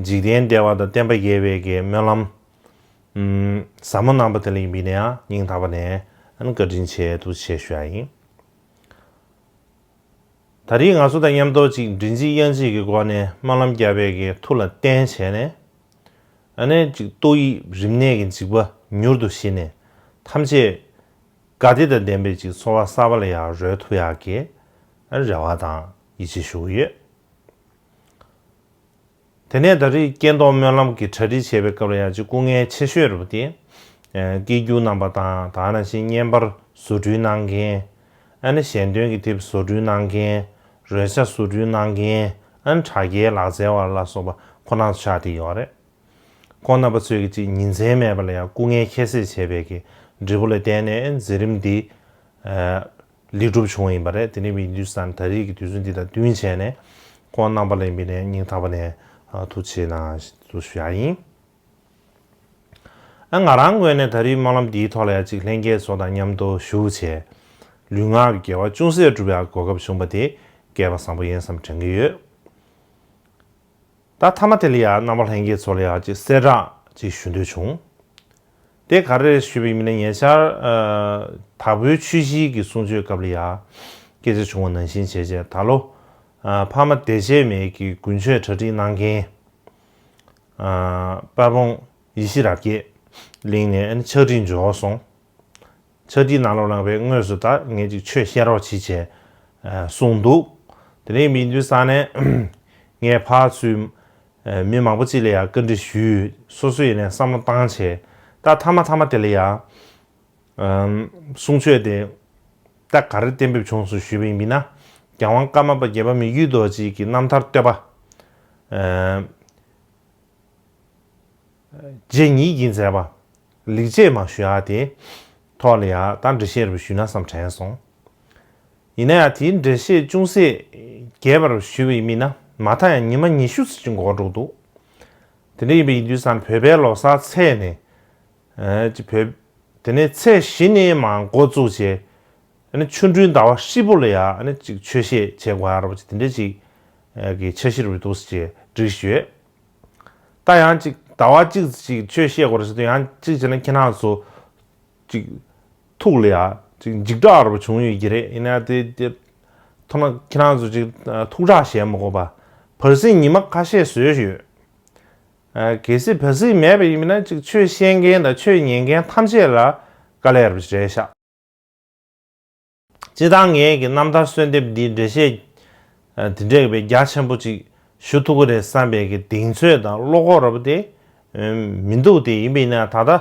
འཇིག་རྟེན་བདེ་བ་དང་བསྟན་པ་རྒྱས་པའི་གི་སྨོན་ལམ་ཟབ་མོ་གནང་པ་དེ་ལ་ཡིན་པས་ན་ཡང་སྙིང་ཐག་པ་ནས་ཨ་ནི་བཀའ་དྲིན་ཆེ་ཐུགས་རྗེ་ཆེ་ཞུ་ཡ་ཡིན། ད་རེས་ང་ཚོ་དང་མཉམ་དུ་ཅིག་མགྲིན་གཅིག་དབྱངས་གཅིག་གི་སྒོ་ནས་སྨོན་ལམ་བརྒྱབ་པའི་གི་མཐུ་ལ་བརྟེན་བྱས་ནས། ཨ་ནི་ཅིག་ཏོག་དབྱིབས་རིམས་ནད་ཀྱི་འཇིགས་པ་མྱུར་དུ་ཞི་ནས་ཐམས་ཅད་དགའ་བདེ་དང་ལྡན་པའི་ཅིག་འཚོ་བ་གསར་པ་ལ་ཡང་རོལ་ཐུབ་ཡག་གི་རེ་བ་དང་ཡིད་ཆེས་ཞུ་གི་ཡོད། དེ་ནས་ད་རེས་སྐྱེ་འདོགས་སྨོན་ལམ་གྱི་གྲ་སྒྲིག་བྱེད་པའི་སྐབས་ལ་ཡང་ཅིག་སྐུ་ངལ་ཆེ་ཤོས་རུ་དེ། སྐྱེ་རྒྱུ་རྣམ་པ་དང་ད་ནང་བཞིན་བསྙེན་པར་བཟོ་སྐྲུན་གནང་མཁན། ཨ་ནི་ཞལ་འདོན་གྱི་དེབ་བཟོ་སྐྲུན་གནང་མཁན། རོལ་ཆ་བཟོ་སྐྲུན་གནང་མཁན། ཨ་ནི་དྲ་རྒྱའི་ལག་རྩལ་བ་ལ་སོགས་པ་ཁོ་ན་ཚོ་ཆགས་བསྡད་ཡོད་རེད། ཁོང་རྣམ་པ་ཚོས་ཀྱི་ཅིག་ཉིན་མཚན་མེད་པ་ལ་ཡང་སྐུ་ངལ་ཁྱད་བསད་བྱས་པའི་གི་འབྲས་བུ་ལ་བརྟེན་ནས་མཛད་རིམ་འདི་ལེགས་གྲུབ་བྱུང་བ་ཡིན་པ་རེད། དེ་ནས་ཡིན་དུས་ཙང་ད་རེས་ཀྱི་དུས་ཚོད་འདི་དང་བསྟུན་བྱས་ནས་ཁོང་རྣམ་པ་ལ་ཡིན་པས་ནས་སྙིང་ཐག་པ་ནས་ཐུགས་རྗེ་གནང་ཞུ་ཡ་ཡིན། ང་རང་ངོས་ནས་ད་རེས་སྨོན་ལམ་འདིའི་ཐོག་ལ་ཡང་ཅིག་ལྷན་རྒྱས་ཚོ་དང་མཉམ་དུ་བཞུགས་བྱས་ལུས་ངག་གི་དགེ་བ་ཅུང་ཟད་སྒྲུབ་ཡག་གོ་སྐབས་བྱུང་བ་དེ་སྐལ་བ་བཟང་པོ་ཡིན་བསམ་དྲན་གྱི་ཡོད། ད་མཐའ་མ་དེ་ལ་ཡང་རྣམ་པ་ལྷན་རྒྱས་ཚོ་ལ་ཡང་ཅིག་གསལ་བསྒྲགས་ཅིག་ཞུ་འདོད་བྱུང་། དེ་ག་རེ་ཞུས་པ་ཡིན་ན་ཉེ་ཆར་དྭགས་པོའི་ཆོས་གཞིས་ཀྱི་གསུང་ཆོས་སྐབས་ལ་ཡང་སྐད་ཆ་བྱུང་བ་ནང་བཞིན་བྱས་རྗེས་ད་ལོ་ཕ་མ་བདེ་བྱེད་མའི་གི་དགུན་ཆོས་གྲ་སྒྲིག་གནང་མཁན་དཔལ་སྤུངས་ཡེ་ཤེས་རབ་རྒྱས་གླིང་ནས་ཕྱག་བྲིས་འབྱོར་སོང་། ཕྱག་བྲིས་ནང་ལོགས་ལངས་པའི་དངོས་སུ་ད་ངས་ཅིག་ཆོས་བཤད་རོགས་བྱེད་ཅེས་གསུངས་འདུག་དེ་ནས་མི་འདུས་ས་ནས་ངས་ཕར་ཚུར་མི་མང་པོ་ཅིག་ལ་ཡང་བཀའ་འདྲི་ཞུས། སོ་སོ་ཡིན་ནས་བསམ་བློ་བཏང་བྱས་ད་མཐའ་མ་མཐའ་མ་དེ་ལ་ཡང་གསུང་ཆོས་དེ་ད་ག་རེ་གཏན་འབེབས་བྱུང་སོང་ཞུས་པ་ཡིན་ན། རྒྱལ་དབང་ཀརྨ་པ་དགྱེས་པ་མི་བསྐྱོད་རྡོ་རྗེ་གི་རྣམ་ཐར་བསྟོད་པ། རྗེ་ཉིད་ཀྱིས་མཛད་པ་ལེགས་བྱས་མ་ཞུ་ཡག་དེ་ཐོག་ལ་ཡང་ད་འགྲེལ་བཤད་རུ་ཞུས་ན་བསམ་དྲན་སོང་། ཡིན་ན་ཡང་དེའི་འགྲེལ་བཤད་ཅུང་ཟད་རྒྱས་པར་ཞུས་པ་ཡིན་ན་མ་མཐའ་ཡང་ཉི་མ་ཉི་ཤུ་ཙམ་ཅིག་འགོར་འགྲོ་འདུག་དེ་འདྲ་ཡིན་པ་ཡིན་དུས་ཙང་བོད་པའི་ལོ་གསར་ཚེས་ནས་ཨ་ཅི་བོད་དེ་ནས་ཚེས་བཞི་ནས་མར་འགོ་བཙུགས་བྱས། ཨ་ནི་ཆོ་འཕྲུལ་ཟླ་བ་ཧྲིལ་པོ་ལ་ཡང་ཨ་ནི་ཅིག་ཆོས་བཤད་བྱེད་དགོས་ཡ་ར་བ་ཅིག་དེ་འདྲ་ཅིག་གི་འཆར་གཞི་རུ་འདུག་ཅེས་བསྒྲིགས་ཡོད། ད་ཡང་ཅིག་ཟླ་བ་གཅིག་ཅིག་ཆོས་བཤད་དགོས་རེད་ཟེར་དུས་ཡང་ཅིག་བྱས་ན་ཁྱེད་རང་ཚོ་ཅིག་ཐུགས་ལ་ཡང་ཅིག་འཇིགས་སྐྲག་ར་བ་བྱུང་ཡོད་ཀྱི་རེད། ཡིན་ན་དེ་དེ་ཐོག་མ་ཁྱེད་རང་ཚོ་ཅིག་ཐུགས་ཁྲག་བཞེས་མ་དགོས་པ་བར་སྲིད་ཉི་མ་ཁ་ཤས་བཟོས་ཡོད། གལ་སྲིད་བར་སྲིད་མེད་པ་ཡིན་ན་ཅིག་ཆོས་བཤད་མཁན་དང་ཆོས་ཉན་མཁན་ཐམས་ཅད་ལ་དཀའ་ལས་ར་བ་ཅིག་རེད་ཤག་སྤྱིར་བཏང་ངས་ཀྱི་རྣམ་ཐར་གསོལ་འདེབས་འདི་འགྲེལ་བཤད་འདི་འདྲས་པའི་རྒྱ་ཆེན་པོ་ཅིག་ཞུ་ཐུབ་ཀྱི་རེད་བསམ་པའི་གི་གདེང་ཚོད་དང་བློ་ཁོག་ར་བ་དེ་མི་འདུག་དེ་ཡིན་པ་ཡིན་ན་ད་ལྟ་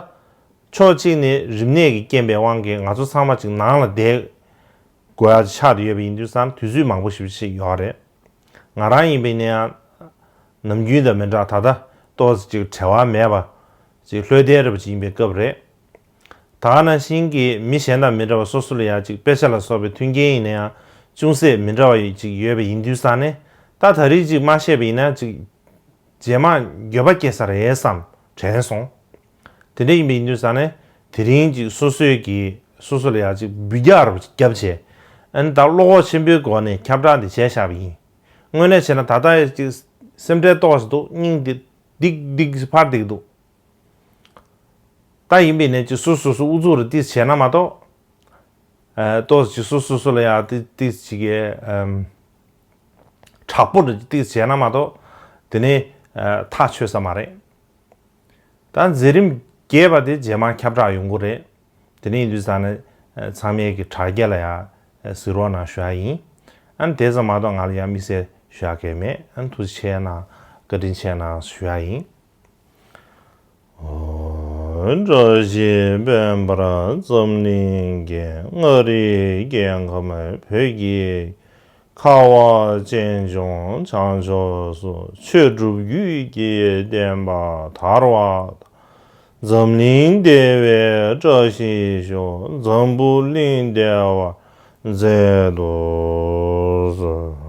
ཕྱོགས་གཅིག་ནས་རིམས་ནད་ཀྱི་རྐྱེན་པའི་དབང་གིས་ང་ཚོ་ཚང་མ་ཅིག་ནང་ལ་བསྡད་དགོས་ཡ་ཆགས་བསྡད་ཡོད་པ་ཡིན་དུས་ཙང་དུས་ཚོད་མང་པོ་ཞིག་ཅིག་ཡོད་རེད། ང་རང་ཡིན་པ་ཡིན་ན་ཡང་ནམ་རྒྱུན་དང་མི་འདྲ་ད་ལྟ་ཏོག་ཙམ་ཅིག་བྲེལ་བ་མེད་པ་ཅིག་ལྷོད་བསྡད་ར་བ་ཅིག་ཡིན་པའི་སྐབས་རེད། ད་ག་ནང་བཞིན་གྱི་མི་གཞན་དང་མི་འདྲ་བ་སོ་སོ་ལ་ཡང་ཅིག་དཔེ་ཆ་ལ་སོགས་པའི་མཐུན་རྐྱེན་ཡིན་ན་ཡང་ཅུང་ཟད་མི་འདྲ་བ་ཅིག་ཡོད་པ་ཡིན་དུས་ཙང་ནས་ད་ད་རེས་ཅིག་མ་བཤད་པ་ཡིན་ན་ཅིག་རྗེས་མ་འགྱོད་པ་སྐྱེ་ས་རེད་བསམ་དྲན་སོང་། དེ་འདྲ་ཡིན་པ་ཡིན་དུས་ཙང་ནས་དེ་རིང་ཅིག་སོ་སོས་ཀྱིས་སོ་སོ་ལ་ཡང་ཅིག་འབུད་རྒྱག་ར་བ་ཅིག་བརྒྱབ་བྱས་ཨ་ནི་ད་བློ་ཁོག་ཆེན་པོའི་སྒོ་ནས་ཁྱབ་བསྒྲགས་འདི་བྱས་བཞག་པ་ཡིན། དངོས་གནས་བྱས་ན་ད་ལྟ་ཡང་ཅིག་སེམས་ཁྲལ་ཏོག་ཙམ་འདུག་སྙིང་འདི་ལྡིག་ལྡིག་ཕར་ལྡིག་འདུག་ད་ཡིན་པས་ན་ཅིག་སོ་སོ་སོ་ཨུ་ཚུགས་རེ་ཏིག་བྱས་ན་མ་གཏོགས། ཨ་ཏོག་ཙམ་ཅིག་སོ་སོ་སོ་ལ་ཡང་ཏིག་ཏིག་ཅིག་གི་ཨམ་དྲག་པོ་རེ་ཏིག་བྱས་ན་མ་གཏོགས་དེ་ནས་ཨ་ཐག་ཆོད་ས་མ་རེད། ད་མཛད་རིམ་རྒྱས་པ་དེ་རྗེས་མ་ཁྱབ་བསྒྲགས་ཡོང་གི་རེད། དེ་ནས་ཡིན་དུས་ཙང་ནས་ཨ་ཚང་མས་ཀྱི་དྲ་རྒྱ་ལ་ཡང་གཟིགས་རོགས་གནང་ཞུ་ཡ་ཡིན། ཨ་ནི་དེ་ཙམ་མ་གཏོགས་ང་ལ་ཡང་དམིགས་བསལ་ཞུ་ཡ་གང་ཡང་མེད། ཨ་ནི་ཐུགས་རྗེ་ཆེ་གནང་བཀའ་དྲིན་ཆེ་གནང་ཞུ་ཡ་ཡིན། འོ། བཀྲ་ཤིས་དཔལ་འབར་འཛམ་གླིང་རྒྱན། མངའ་རིས་རྒྱལ་ཁམས་བོད་ཀྱི་ ཁ་བ་ཅན་འབྱུང་བྱང་ཆུབ་སོགས། ཆོས་སྒྲུབ་རྒྱུད་ཀྱི་བསྟན་པ་དར་བ་དང་། འཛམ་གླིང་བདེ་བའི་བཀྲ་ཤིས་ཤོག། འཛམ་བུ་གླིང་བདེ་བར་མཛད་དུ་གསོལ།